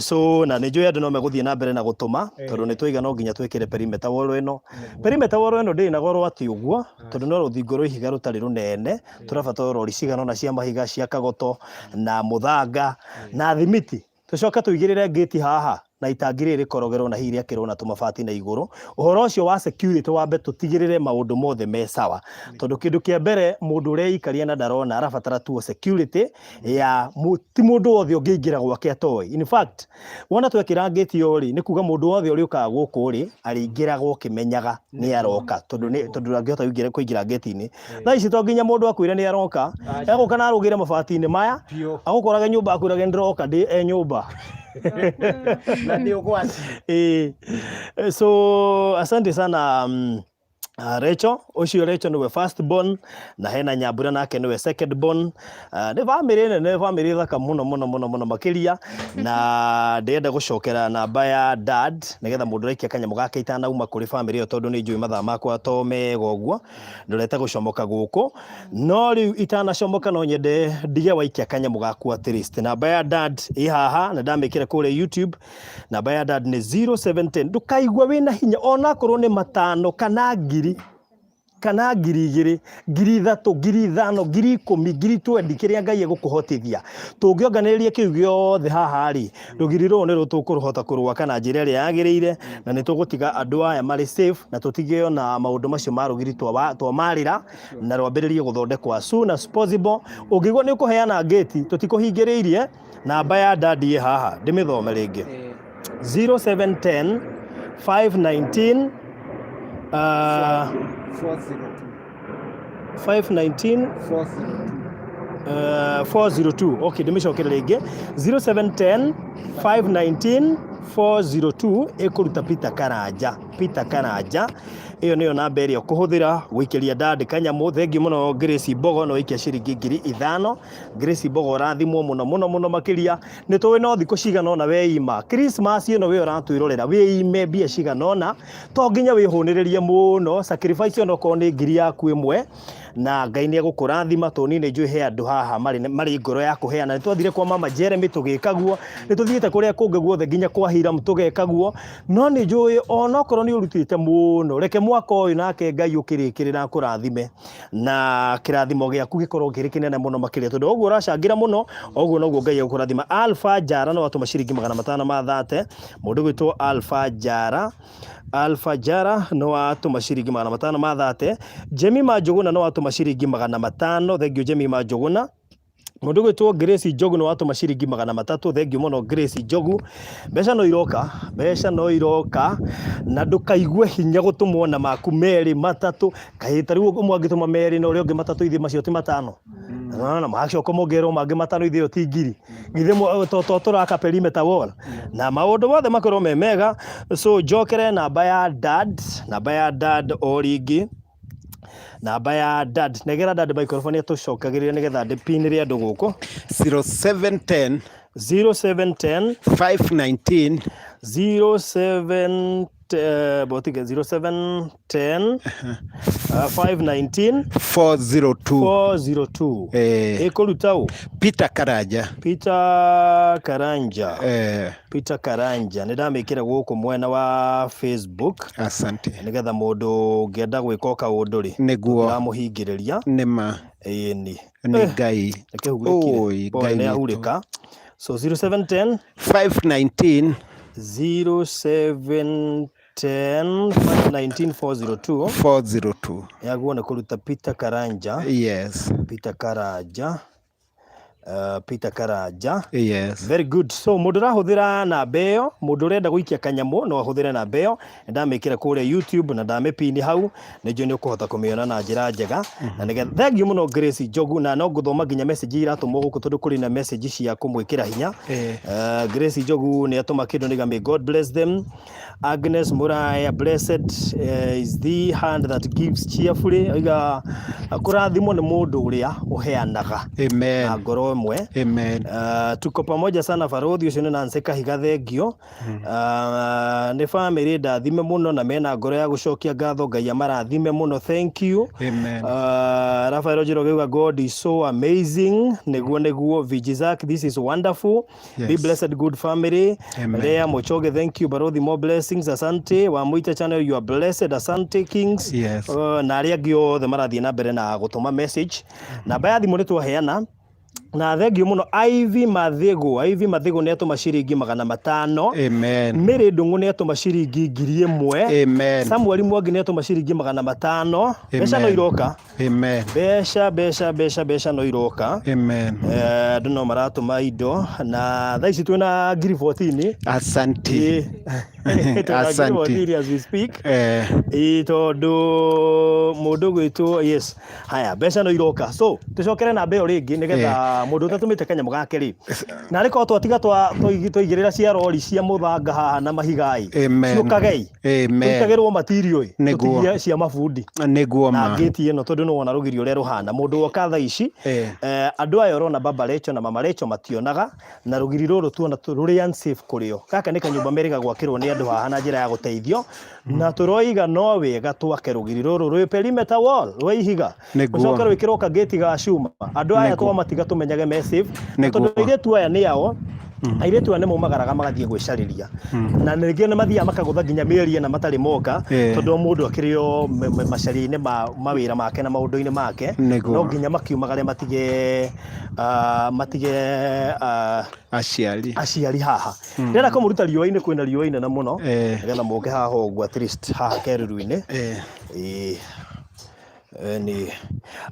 So na nĩ njũĩ andũ no megũthiĩ na mbere na gũtũma tondũ nĩ twaiga no nginya twĩkĩre perimeter wall ĩno. Perimeter wall ĩno ndĩrĩ na goro atĩ ũguo tondũ no rũthingo rwa ihiga rũtarĩ rũnene. Tũrabatara rori cigana ũna cia mahiga, cia kagoto na mũthanga na thimiti, tũcoke tũigĩrĩre ngĩti haha na itangi rĩrĩ rĩkorogerwo na hihi rĩakĩrwo na tũmabati na igũrũ. Ũhoro ũcio wa security wambe tũtigĩrĩre maũndũ mothe me sawa, tondũ kĩndũ kĩa mbere mũndũ ũreikaria na ndarona arabatara tuo security ya ti mũndũ wothe ũngĩingĩra gwake atoĩ. In fact, wona twekĩra ngĩti ĩyo rĩ, nĩ kuga mũndũ wothe ũrĩũkaga gũkũ rĩ, arĩingĩraga ũkĩmenyaga nĩ aroka, tondũ ndangĩhota kũingĩra ngĩti-inĩ. Thaa ici to nginya mũndũ akwĩre nĩ aroka, egũka na arũgĩre mabati-inĩ maya, agũkorage nyũmba akwĩrage nĩndĩroka ndĩ e nyũmba. Na nĩ ũgwati. So asante sana Rachel, ũcio Rachel nĩwe first born na hena Nyambura nake nĩwe second born. Nĩ bamĩrĩ nene, bamĩrĩ thaka mũno mũno mũno mũno makĩria, na ndĩrenda gũcokera namba ya dad nĩgetha mũndũ ũraikia kanyamũ gake itanauma kũrĩ bamĩrĩ ĩyo, tondũ nĩ njũĩ mathaa makwa to mega ũguo ndorete gũcomoka gũkũ, no rĩu itanacomoka no nyende ndige waikia kanyamũ gaku. At least namba ya dad ĩ haha na ndamĩkĩra kũrĩa YouTube. Namba ya dad nĩ 0710. Ndũkaigua wĩna hinya onakorwo nĩ 500 kana 1,000 kana 2,000, 3,000, 5,000, 10,000, 20,000, kĩrĩa Ngai egũkũhotithia. Tũngĩonganĩrĩria kĩu gĩothe haha rĩ, rũgiri rũrũ nĩ tũkũrũhota kũrwaka na njĩra ĩrĩa yagĩrĩire, na nĩ tũgũtiga andũ aya marĩ safe na tũtige ona maũndũ macio ma rũgiri twamarĩra na rwambĩrĩrie gũthondekwo as soon as possible. Ũngĩigua nĩ ũkũheana ngĩti, tũtikũhingĩrĩirie. Namba ya dadi ĩ haha, ndĩmĩthome rĩngĩ: 0710 519 402. 519 402. 402. Okay, ndĩmĩcokere rĩngĩ: 0710 519 402, ĩkũruta Peter Karanja. Peter Karanja, ĩyo nĩyo namba ĩrĩa ũkũhũthĩra gũikĩria dad kanyamũ. Thengiũ mũno Grace Mbogo, no ikia ciringi 5,000. Grace Mbogo, ũrathimwo mũno mũno mũno makĩria. Nĩ tũĩ no thikũ cigana ũna weima Christmas ĩno, we ũratwĩrorera wĩime mbia cigana ũna, to nginya wĩhũnĩrĩrie mũno, sacrifice onokorwo nĩ 1,000 yaku ĩmwe na Ngai nĩ egũkũrathima, tondũ niĩ nĩ njũĩ he andũ haha marĩ ngoro ya kũheana. Nĩ twathire kwa mama Jeremy tũgĩka guo, nĩ tũthiĩte kũrĩa kũngĩ guothe nginya kwa Hiram tũgeka guo, no nĩ njũĩ onokorwo nĩ ũrutĩte mũno, reke mwaka ũyũ nake Ngai ũkĩrĩkĩrĩra akũrathime na kĩrathimo gĩaku gĩkorwo kĩrĩ kĩnene mũno makĩria, tondũ ũguo ũracangĩra mũno ũguo noguo Ngai egũkũrathima. Alpha Jara no atũma ciringi 530. Mũndũ gwĩtwo Alpha Jara, Alpha Jara no atũma ciringi 530. Jemima Njũgũna no atũma ciringi 500. Thank you, Jemima Njũgũna. Mũndũ gwĩtwo Grace Njogu no atũma ciringi 300. Thank you mũno, Grace Njogu. Mbeca no iroka, mbeca no iroka, na ndũkaigue hinya gũtũmwo na maku merĩ matatũ. Kaĩ ta rĩu ũmwe angĩtũma merĩ na ũrĩa ũngĩ matatũ, ithuĩ macio ti 500? Na magacoka mongerwo mangĩ 500, ithuĩ ĩyo ti 1,000? Githĩ to tũraka perimeter wall na maũndũ mothe makorwo me mega? So njokere namba ya dad, namba ya dad o rĩngĩ, namba ya dad. Negera dad microphone atũcokagĩrĩria nĩgetha ndĩpinĩre andũ gũkũ. 0710 0710 519 07 Botige 0710 519 402. 402. Ĩkũruta ũ? Peter Karanja. Peter Karanja. Peter Karanja nĩ ndamĩkĩra gũkũ mwena wa Facebook. Asante. Nĩgetha mũndũ ũngĩenda gwĩka o kaũndũ rĩ, Nĩguo. ndamũhingĩrĩria. Nĩma. Ĩni. Nĩ Ngai. Reke hurĩkire. Oi, Pole, Ngai nĩ witũ. ahurĩka. So 0710 519 0710 519 402. 402. Yaguo nĩ kũruta Peter Karanja. Yes. Peter Karanja. Peter Karanja. Yes. Very good. So mũndũ ũrahũthĩra namba ĩyo, mũndũ ũrenda gũikia kanyamũ no ahũthĩre namba ĩyo. Ndamĩkĩra kũrĩa YouTube na ndamĩpini hau, nĩnjũĩ nĩ ũkũhota kũmĩona na njĩra njega. Na nĩgetha thank you mũno Grace Njogu, na no ngũthoma nginya message iratũmwo gũkũ tondũ kũrĩ na message cia kũmwĩkĩra hinya. Grace Njogu nĩ atũma kĩndũ nĩga may God bless them. Agnes Muraya, blessed is the hand that gives cheerfully. Oiga kũrathimwo nĩ mũndũ ũrĩa ũheanaga Amen. na ngoro ĩmwe. Amen. Tuko pamoja sana barothi ũcio nĩ Nancy Kahiga thengio. Nĩ bamĩrĩ ndathime mũno na mena ngoro ya gũcokia ngatho Ngai amarathime mũno, thank you. Amen. Rafael Njoroge auga God is so amazing. Nĩguo nĩguo. VG Zach, this is wonderful. Yes. Be blessed, good family. Amen. Lea Mochoge, thank you barothi, more blessings, asante. Wa Mwita channel, you are blessed, asante Kings. Yes. Na arĩa angĩ othe marathiĩ na mbere na gũtũma message. Namba ya thimũ nĩ twaheana. Na thengio mũno Ivy Mathigo. Ivy Mathigo nĩ atũma ciringi 500. Amen. Mary Ndung'u nĩ atũma ciringi 1000. Amen. Samuel Mwangi nĩ atũma ciringi 500. Mbeca no iroka. Amen. Mbeca mbeca mbeca mbeca no iroka. Amen. Andũ no maratũma indo na thaa ici twĩna ngiri 14. Asante. Twĩna ngiri Asante. 14 as we speak. Ĩĩ, tondũ mũndũ gwĩtwo, yes, haya mbeca no iroka, so tũcokere namba ĩyo rĩngĩ nĩgetha mũndũ ũtatũmĩte kanyamũ gake rĩ, na arĩ korwo twatiga twaigĩrĩra cia rori cia mũthanga haha na mahiga ĩ, Amen. ciũkagei Amen. tũitagĩrwo material ĩ, Nĩguo. tũtigie cia mabundi Nĩguo na ma. ngĩti ĩno, tondũ nĩ wona rũgiri ũrĩa rũhana mũndũ woka thaa ici. Andũ aya ũrona baba Recho na mama Recho mationaga, na rũgiri rũrũ tuona rũrĩ unsafe kũrĩo. Gaka nĩ kanyũmba merĩga gwakĩrwo nĩ andũ haha na njĩra ya gũteithio, na tũroiga no wega twake rũgiri rũrũ rwĩ perimeter wall rwa ihiga, Nĩguo. ũcoke rwĩkĩrwo kagĩti ga cuma, andũ aya Nĩguo. twamatiga tũmenyage me safe, na Nĩguo. tondũ airĩtu aya nĩ ao, airĩtu aya nĩ maumagaraga magathiĩ gwĩcarĩria, na ningĩ nĩ mathiaga makagũtha nginya mĩeri ĩna matarĩ moka, tondũ o mũndũ akĩrĩ o macaria-inĩ ma mawĩra make na maũndũ-inĩ make. Nĩguo. No nginya makiumagare matige matige Aciari. Aciari haha. Ndĩrenda kũmũruta riũa-inĩ, kwĩna riũa inene mũno, nĩgetha mũke haha ũguo, at least haha keruru-inĩ. Ĩĩ. Nĩ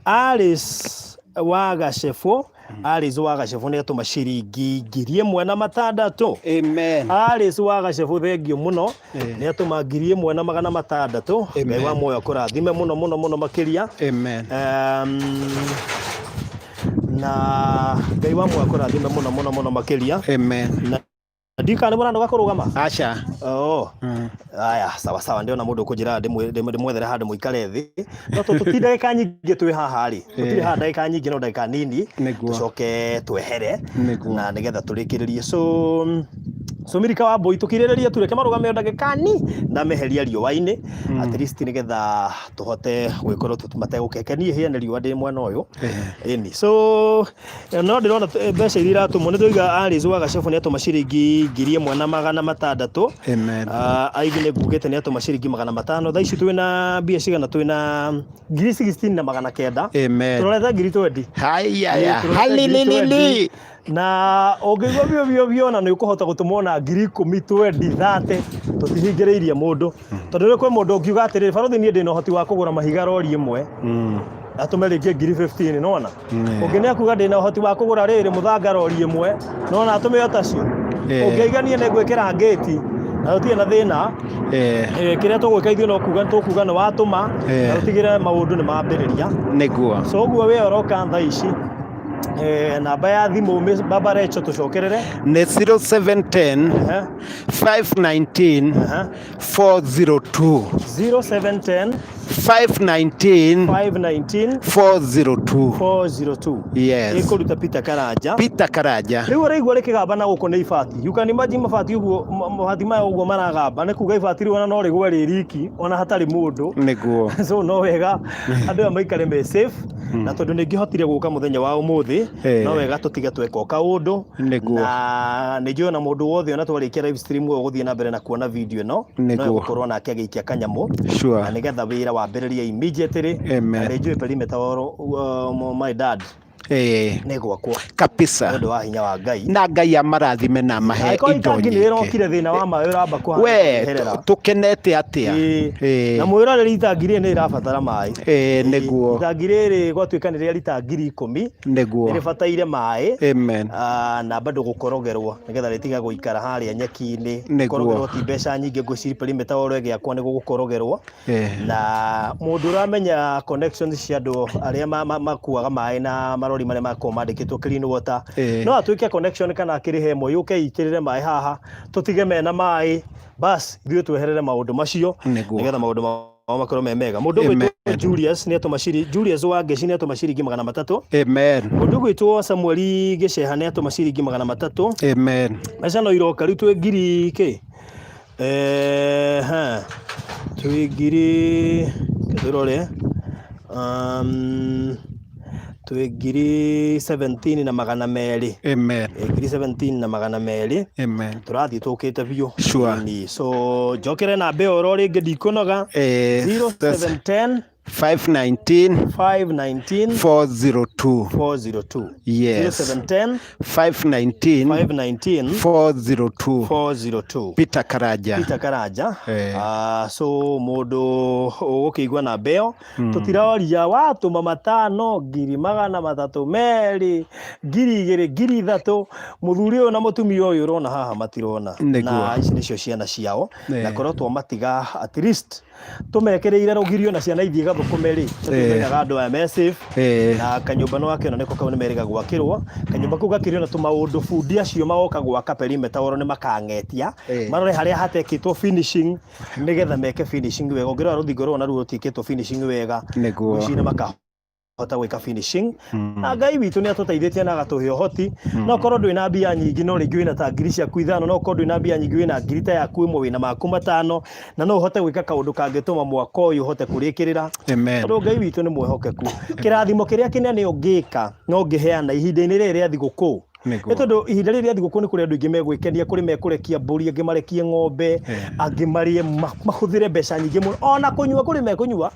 Alice wa Gacebũ. Alice wa Gacebũ nĩ atũma ciringi 1600. Amen. Alice wa Gacebũ, thengio mũno. Nĩ atũma 1600. Ngai wa muoyo kũrathime mũno mũno mũno makĩria. Amen. Na Ngai wa muoyo kũrathime mũno mũno mũno makĩria. Amen. Na ndikana nĩ mũranoga kũrũgama. Aca. Oh. Aya, sawa sawa, ndĩrona mũndũ ũkũnjĩra ndĩmwethere handũ mũikare thĩ. No tũti ndagĩka nyingĩ twĩ haha rĩ. Tũtirĩ haha ndagĩka nyingĩ, no ndagĩka nini. Nĩguo. Tũcoke twehere. Nĩguo. Na nĩgetha tũrĩkĩrĩrie. So Mirika wa Mbui, tũkirĩrĩrie tu, reke marũgame o ndagĩka ni ndameheria riũa-inĩ. At least nĩgetha tũhote gwĩkorwo mategũkeke. Niĩ hĩe nĩ riũa ndĩ mwena ũyũ. Ĩni. So no ndĩrona mbeca iria iratũmwo nĩ tũiga Alice wa Gacebũ nĩ atũma ciringi 1600. Amen. Ivy nĩ ngugĩte nĩ atũma ciringi 500. Thaa ici twĩna mbia cigana? Twĩna ngiri 16 na 900. Amen. Tũrorete ngiri 20. Haya. Ĩĩ, tũrorete ngiri Halililili. 20. Na ũngĩigua biũ biũ biũ ona nĩ ũkũhota gũtũmwo na ngiri 10, 20, 30, tũtihingĩrĩirie mũndũ, tondũ nĩ kwĩ mũndũ ũngiuga atĩrĩrĩ, barothi, niĩ ndĩna ũhoti wa kũgũra mahiga rori ĩmwe, atũme rĩngĩ ngiri 15, nona ũngĩ nĩ akuga ndĩna ũhoti wa kũgũra rĩrĩ mũthanga rori ĩmwe, nona atũme o tacio. Ũngĩiga niĩ nĩ ngwĩkĩra ngĩti na tũtirĩ na thĩna. Kĩrĩa tũgwĩka ithuĩ no kuga tũkuga nĩ watũma, na tũtigĩre maũndũ nĩ mambĩrĩria. Nĩguo. So ũguo we ũroka thaa ici. Namba ya thimũ Baba Recho tũcokerere. Nĩ 0710 519 402. 0710 519 519 402. 402. Yes. Ĩkũruta Peter Karanja. Peter Karanja. Rĩu ũraigua rĩkĩgamba na gũkũ nĩ ibati. You can imagine mabati ũguo, mabati maya ũguo maragamba, nĩ kuga ibati rĩu ona no rĩgwe rĩ riki ona hatarĩ mũndũ. Nĩguo. So no wega andũ aya maikare me safe, na tondũ nĩ ngĩhotire gũka mũthenya wa ũmũthĩ, no wega tũtige tweka o kaũndũ. Nĩguo. Na nĩ njũĩ ona mũndũ wothe ona twarĩkia live stream ũyũ gũthiĩ na mbere na kuona video ĩno, no Nĩguo. egũkorwo nake agĩikia kanyamũ, Sure. na nĩgetha wĩra wambĩrĩrie immediately. Amen. Na nĩ njũĩ perimeter my dad nĩ gwakwo Kabisa. nĩ ũndũ wa hinya wa Ngai. Na Ngai amarathime na amahe Angĩkorwo indo itangi nĩ nyingĩ. rĩrokire, thĩna wa maĩ ũramba We kũherera. tũkenete atĩa? Na mwĩroreri, itangi rĩrĩ nĩ rĩrabatara maĩ. Nĩguo. Itangi rĩrĩ gwatuĩka nĩ rĩa rita 10,000, Nĩguo. nĩ rĩbataire maĩ. Amen. Na bado gũkorogerwo nĩgetha rĩtige gũikara harĩa nyeki-inĩ. Nĩguo. Gũkorogerwo ti mbeca nyingĩ, ngwĩciria perimeter wall ĩgĩakwo nĩ gũgũkorogerwo. Na mũndũ ũramenya connections cia andũ arĩa makuaga maĩ na marori marĩa makoragwo mandĩkĩtwo clean water, no atuĩke connection kana akĩrĩhe ĩmwe yũke ĩitĩrĩre maĩ haha, tũtige mena maĩ, bas ithuĩ tweherere maũndũ macio, Nĩguo. nĩgetha maũndũ mao makorwo me mega. Mũndũ ũgwĩtwo Julius nĩ atũma Julius wa Ngeci nĩ atũma ciringi 300. Amen. Mũndũ ũgwĩtwo Samuel Gĩceha nĩ atũma ciringi 300. Amen. Mbeca no iroka rĩu, twĩ ngiri kĩ, ha twĩ ngiri, tũrore, twĩ 17,200. Amen. 17,200. Amen. Tũrathiĩ tũkĩte biũ. Sure. Ĩni, so njokere namba ĩyo oro rĩngĩ, ndikũnoga. 0710 519 519 402. 402. Yes. 0710 519 519 402. 402. Peter Karanja. Peter Karanja. So mũndũ ũgũkĩigua namba ĩyo, tũtiraria watũma 500, 320,000, 2,000, 3,000, mũthuri ũyũ na mũtumia ũyũ ũrona haha matirona. Nĩguo. Na ici nĩcio ciana ciao, na korwo twamatiga at least tũmekĩrĩire rũgirio na ciana ithiĩ gathũkũme rĩ, tũtimenyaga andũ aya me safe. Na kanyũmba nĩ wakĩona nĩko kau, nĩ merĩga gwakĩrwo kanyũmba kau gakĩrio na tũmaũndũ. Bundi acio magoka gwaka perimeter wall nĩ makang'etia, marore harĩa hatekĩtwo finishing nĩgetha meke finishing wega. Ũngĩrora rũthingo rũrũ naruo rũtiĩkĩtwo finishing wega. Nĩguo. Ngwĩciria makahota gwĩka finishing, na Ngai witũ nĩ atũteithĩtie na agatũhe ũhoti. No korwo ndwĩ na mbia nyingĩ, no rĩngĩ wĩna ta ngiri ciaku 5, no korwo ndwĩ na mbia nyingĩ, wĩna ngiri ta yaku ĩmwe, wĩna maku 5, na no ũhote gwĩka kaũndũ kangĩtũma mwaka ũyũ ũhote kũrĩkĩrĩra, Amen. tondũ Ngai witũ nĩ mwĩhokeku. Kĩrathimo kĩrĩa kĩnene ũngĩka no ũngĩheana ihinda-inĩ rĩrĩ rĩa thigũkũ, Nĩguo. nĩ tondũ ihinda rĩrĩ rĩa thigũkũ nĩ kũrĩ andũ aingĩ megwĩkenia, kũrĩ mekũrekia mbũri, angĩ marekie ng'ombe, angĩ marĩe mahũthĩre mbeca nyingĩ mũno, ona kũnyua kũrĩ mekũnyua,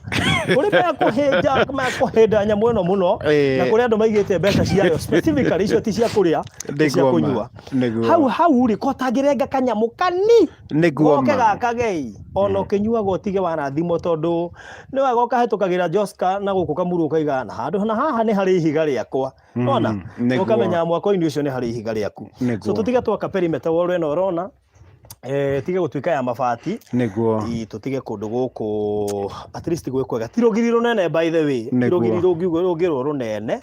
kũrĩ mekũhĩnja, mekũhĩnda nyamũ ĩno mũno, na kũrĩ andũ maigĩte mbeca ciayo specifically, icio ti cia kũrĩa, nĩ cia Nĩguo ma. kũnyua. Nĩguo. Hau hau rĩ, ko tangĩrenga kanyamũ kani Nĩguo goke ma. gakagei, ona ũkĩnyuaga ũtige warathimwo, tondũ nĩ wega ũkahĩtũkagĩra Joska na gũkũ Kamuru, ũkaiga na handũ na haha nĩ harĩ ihiga rĩakwa, ona Nĩguo. ũkamenya mwako-inĩ ũcio nĩ harĩ ihiga rĩaku. Nĩguo. So tũtige twaka perimeter wall ĩno ũrona, tige gũtuĩka ya mabati. Nĩguo. Tũtige kũndũ gũkũ at least gwĩ kwega, ti rũgiri rũnene by the way, ti Nĩguo. rũgiri rũngiuga rũngĩrwo rũnene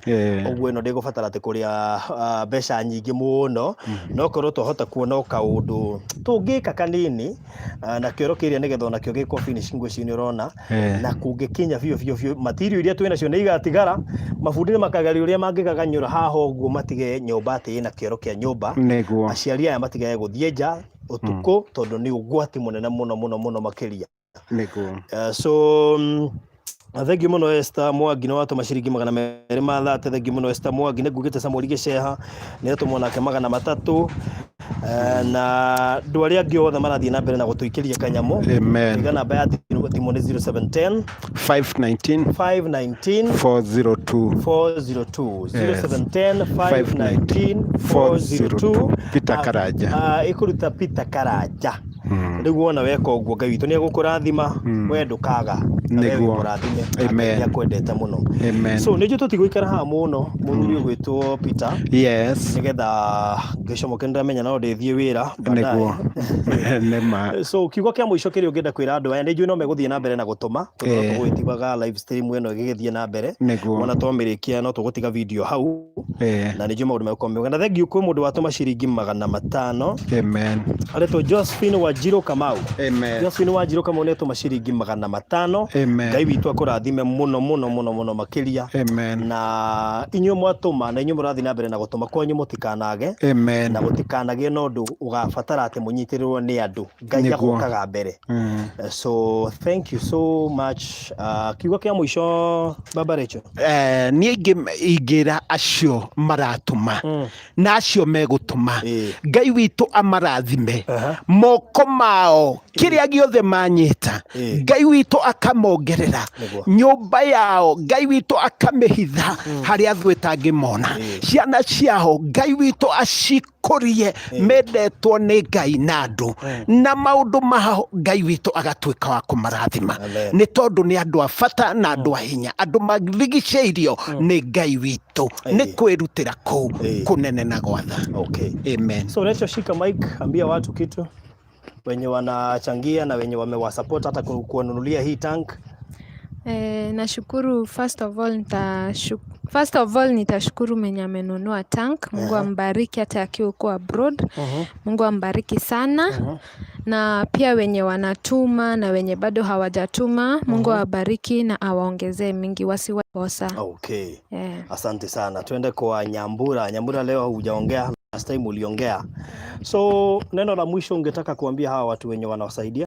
ũguo. Ĩno ndĩgũbatara atĩ kũrĩa mbeca nyingĩ mũno, no korwo twahota kuona o kaũndũ tũngĩka kanini, na kĩoro kĩrĩa nĩgetha onakĩo gĩkwo finishing, ngwĩciria nĩ ũrona, na kũngĩkinya biũ biũ biũ, material iria twĩ nacio nĩ igatigara. Mabundi nĩ makageria ũrĩa mangĩgaganyũra haha ũguo, matige nyũmba atĩ ĩna kĩoro kĩa nyũmba. Nĩguo. Aciari aya matigage gũthiĩ nja ũtukũ, tondũ nĩ ũgwati mũnene mũno mũno mũno makĩria. Nĩguo. So thengiũ mũno Esther Mwangi, nĩ watũma ciringi 230. Thengiũ mũno Esther Mwangi. Nĩ ngugĩte Samuel Gĩceha nĩ atũmwo nake 300, na andũ arĩa angĩ othe marathiĩ na mbere na gũtũikĩria kanyamũ. Amen. Iga namba ya thimũ nĩ 0710 519 519 402. 402. Yes. 0710 519 402. Peter Karanja. Ĩkũruta Peter Karanja. Rĩu wona weka ũguo Ngai witũ nĩ egũkũrathima, we ndũkaga, na we wĩ Nĩguo. mũrathime, na Ngai Amen. nĩ akwendete mũno. Amen. So nĩ njũĩ tũtigũikara haha mũno, mũthuri ũgwĩtwo Peter, Yes. nĩgetha ngĩcomoke nĩndamenya no ndĩthiĩ wĩra baadaye. Nĩguo. Nĩ ma. So kiugo kĩa mũico kĩrĩa ũngĩenda kwĩra andũ aya, nĩ njũĩ no megũthiĩ na mbere na gũtũma, tondũ no tũgũgĩtigaga live stream ĩno ĩgĩgĩthiĩ na mbere. Nĩguo. Wona twamĩrĩkia no tũgũtiga video hau, na nĩ njũĩ maũndũ megũkorwo mega. Na thengiũ kwĩ mũndũ watũma ciringi 500. Amen. Aretwo Josephine Wanjiru Kamau. Amen. Josephine Wanjiru Kamau nĩ atũma ciringi 500. Amen. Ngai witũ akũrathime mũno mũno mũno mũno makĩria. Amen. Na inyuĩ mwatũma na inyuĩ mũrathiĩ na mbere na gũtũma kwanyu mũtikanage. Amen. Na gũtikanagĩe na ũndũ ũgabatara atĩ mũnyitĩrĩrwo nĩ andũ. Ngai Nĩguo. agokaga mbere. So thank you so much. Kiugo kĩa mũico Baba Rachel. Niĩ ingĩra acio maratũma na acio megũtũma, Ngai witũ amarathime moko mao, kĩrĩa gĩothe manyita, Ngai witũ akamongerera nyũmba yao, Ngai witũ akamĩhitha harĩa thũ ĩtangĩmona, ciana ciao Ngai witũ acikũrie mendetwo nĩ Ngai na andũ, na maũndũ mao Ngai witũ agatuĩka wa kũmarathima, Amen. nĩ tondũ nĩ andũ a bata na andũ a hinya, andũ marigicĩirio nĩ Ngai witũ nĩ kwĩrutĩra kũu kũnene na gwatha. Okay. Amen. So Rachel, shika mic, ambia watu kitu wenye wanachangia na wenye wamewasupport hata kuwanunulia hii tank. Nashukuru first of all nitashukuru mwenye amenunua tank. Mungu ambariki hata akiwa huko abroad. Mungu ambariki sana. Na pia wenye wanatuma na wenye bado hawajatuma, Mungu awabariki na awaongezee mingi wasiwakosa. Okay. Yeah. Asante sana. Tuende kwa Nyambura. Nyambura, leo hujaongea, last time uliongea. So neno la mwisho ungetaka kuambia hawa watu wenye wanawasaidia?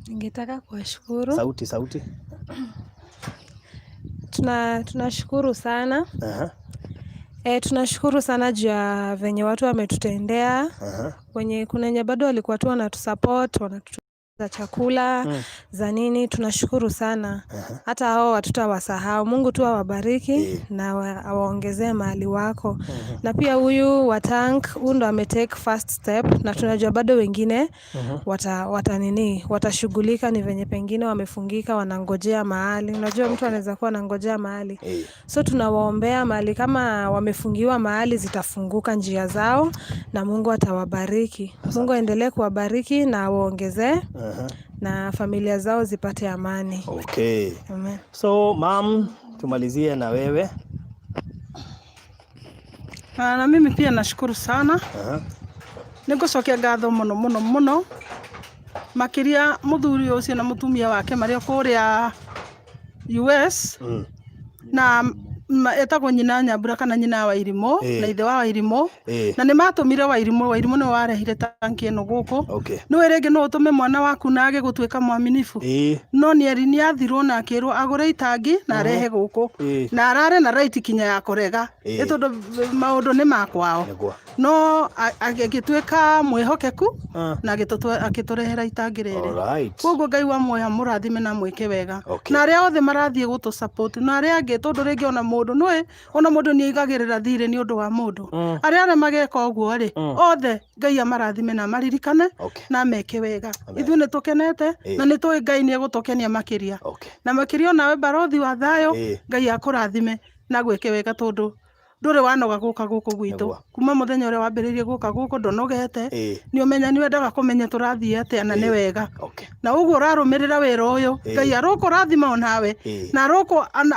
Ningetaka kuwashukuru. Sauti, sauti. Tunashukuru sana. Tunashukuru sana juu ya venye watu wametutendea. Wenye kuna wenye bado walikuwa tu wanatusupport, wanatutu za chakula, za nini, tunashukuru sana. Hata hao hatutawasahau. Mungu tu awabariki na awaongezee mahali wako. Na pia huyu wa tank, huyu ndo ametake first step, na tunajua bado wengine wata nini, watashughulika. Ni venye pengine wamefungika, wanangojea mahali. Unajua mtu anaweza kuwa anangojea mahali. So tunawaombea mahali kama wamefungiwa mahali, zitafunguka njia zao na Mungu atawabariki. Mungu aendelee kuwabariki na awaongezee na familia zao zipate amani. Okay. Amen. So mam, tumalizie na wewe. Na mimi pia nashukuru sana. Nĩngũcokia ngatho mũno mũno mũno makĩria mũthuri ũcio na mũtumia wake marĩ o kũrĩa US, na etagwo nyina Nyambura kana nyina wa Irimũ na ithe wa Wairimũ, na nĩ matũmire Wairimũ. Wairimũ nĩwe warehire tanki ĩno gũkũ. Nĩwe rĩngĩ no ũtũme mwana waku na age gũtuĩka mwaminifu, no nĩ athirwo na akĩrwo agũre itangi na arehe gũkũ, na arare na right kinya ya kũrega, nĩ tondũ maũndũ nĩ makwao, no agĩtuĩka mwĩhokeku na agĩtũrehera itangi rĩrĩ. Koguo Ngai wa muoyo amũrathime na mwĩke wega, na arĩa othe marathiĩ gũtũ support na arĩa angĩ, tondũ rĩngĩ ona mũndũ nĩũĩ, ona mũndũ nĩ aigagĩrĩra thirĩ nĩ ũndũ wa mũndũ. Arĩa mageka ũguo rĩ, othe Ngai amarathime na amaririkane na ameke wega. Ithuĩ nĩ tũkenete na nĩ tũĩ Ngai nĩ egũtũkenia makĩria, na makĩria onawe barothi wa thayũ, Ngai akũrathime na gwĩke wega, tondũ ndũrĩ wanoga gũka gũkũ gwitũ kuma mũthenya ũrĩa wambĩrĩirie gũka gũkũ, ndũnogete. Nĩ ũmenya nĩ wendaga kũmenya tũrathiĩ atĩa, na nĩ wega, na ũguo ũrarũmĩrĩra wĩra ũyũ, Ngai arokũrathima onawe na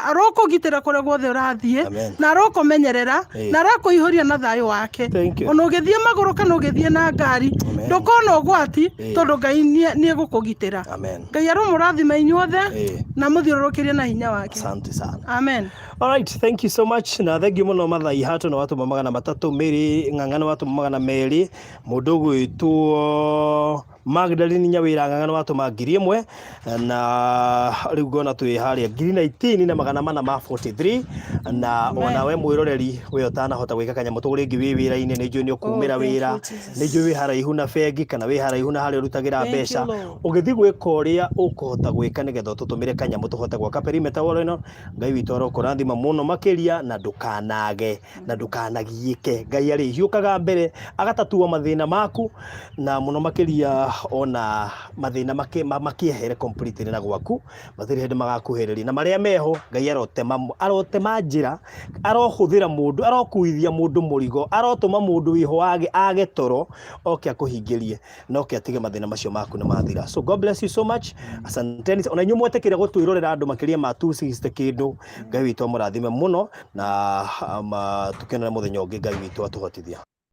arokũgitĩra kũrĩa guothe ũrathiĩ, na arokũmenyerera na arakũihũria na thayũ wake. Ona ũgĩthiĩ magũrũ kana ũgĩthiĩ na ngari, ndũkona ũgwati, tondũ Ngai nĩ egũkũgitĩra. Ngai aromũrathima inyuothe na mũthiũrũrũkĩrie na hinya wake. Asante sana. Amen. All right, thank you so much. Na thank you muno Mathai Hato na watũma 300, Mary Ng'ang'a na watũma 200, mũndũ ũgwĩtwo Magdalene Nyawĩra Ng'ang'a na watũma 1000, na rĩu ngona twĩ harĩa 19,443. Na onawe mwĩroreri we ũtanahota gwĩka kanyamũ tũgũ, rĩngĩ wĩ wĩra-inĩ, nĩ njũĩ nĩ ũkumĩra wĩra, nĩ njũĩ wĩ haraihu na bengi kana wĩ haraihu na harĩa ũrutagĩra mbeca, ũgĩthiĩ gwĩka ũrĩa ũkũhota gwĩka nĩgetha ũtũtũmĩre kanyamũ tũhote gwaka perimeter wall ĩno. Ngai witũ arokũrathima mũno makĩria, na ndũkanage na ndũkanagiĩke. Ngai arĩhiũkaga mbere agatatua mathĩna maku, na mũno makĩria ona mathĩna makĩehere completely na gwaku, matirĩ hĩndĩ magakuhĩrĩria, na marĩa meho Ngai arotema, arotema njĩra, arohũthĩra mũndũ, arokuithia mũndũ mũrigo, arotũma mũndũ wĩho age toro oke akũhingĩrie na oke atige mathĩna macio maku nĩ mathira. So God bless you so much, asanteni ona inyuĩ mwetĩkĩra gũtwĩrorera andũ makĩria ma 260 kĩndũ. Ngai witũ amũrathime mũno na tũkenere mũthenya ũngĩ Ngai witũ atũhotithia.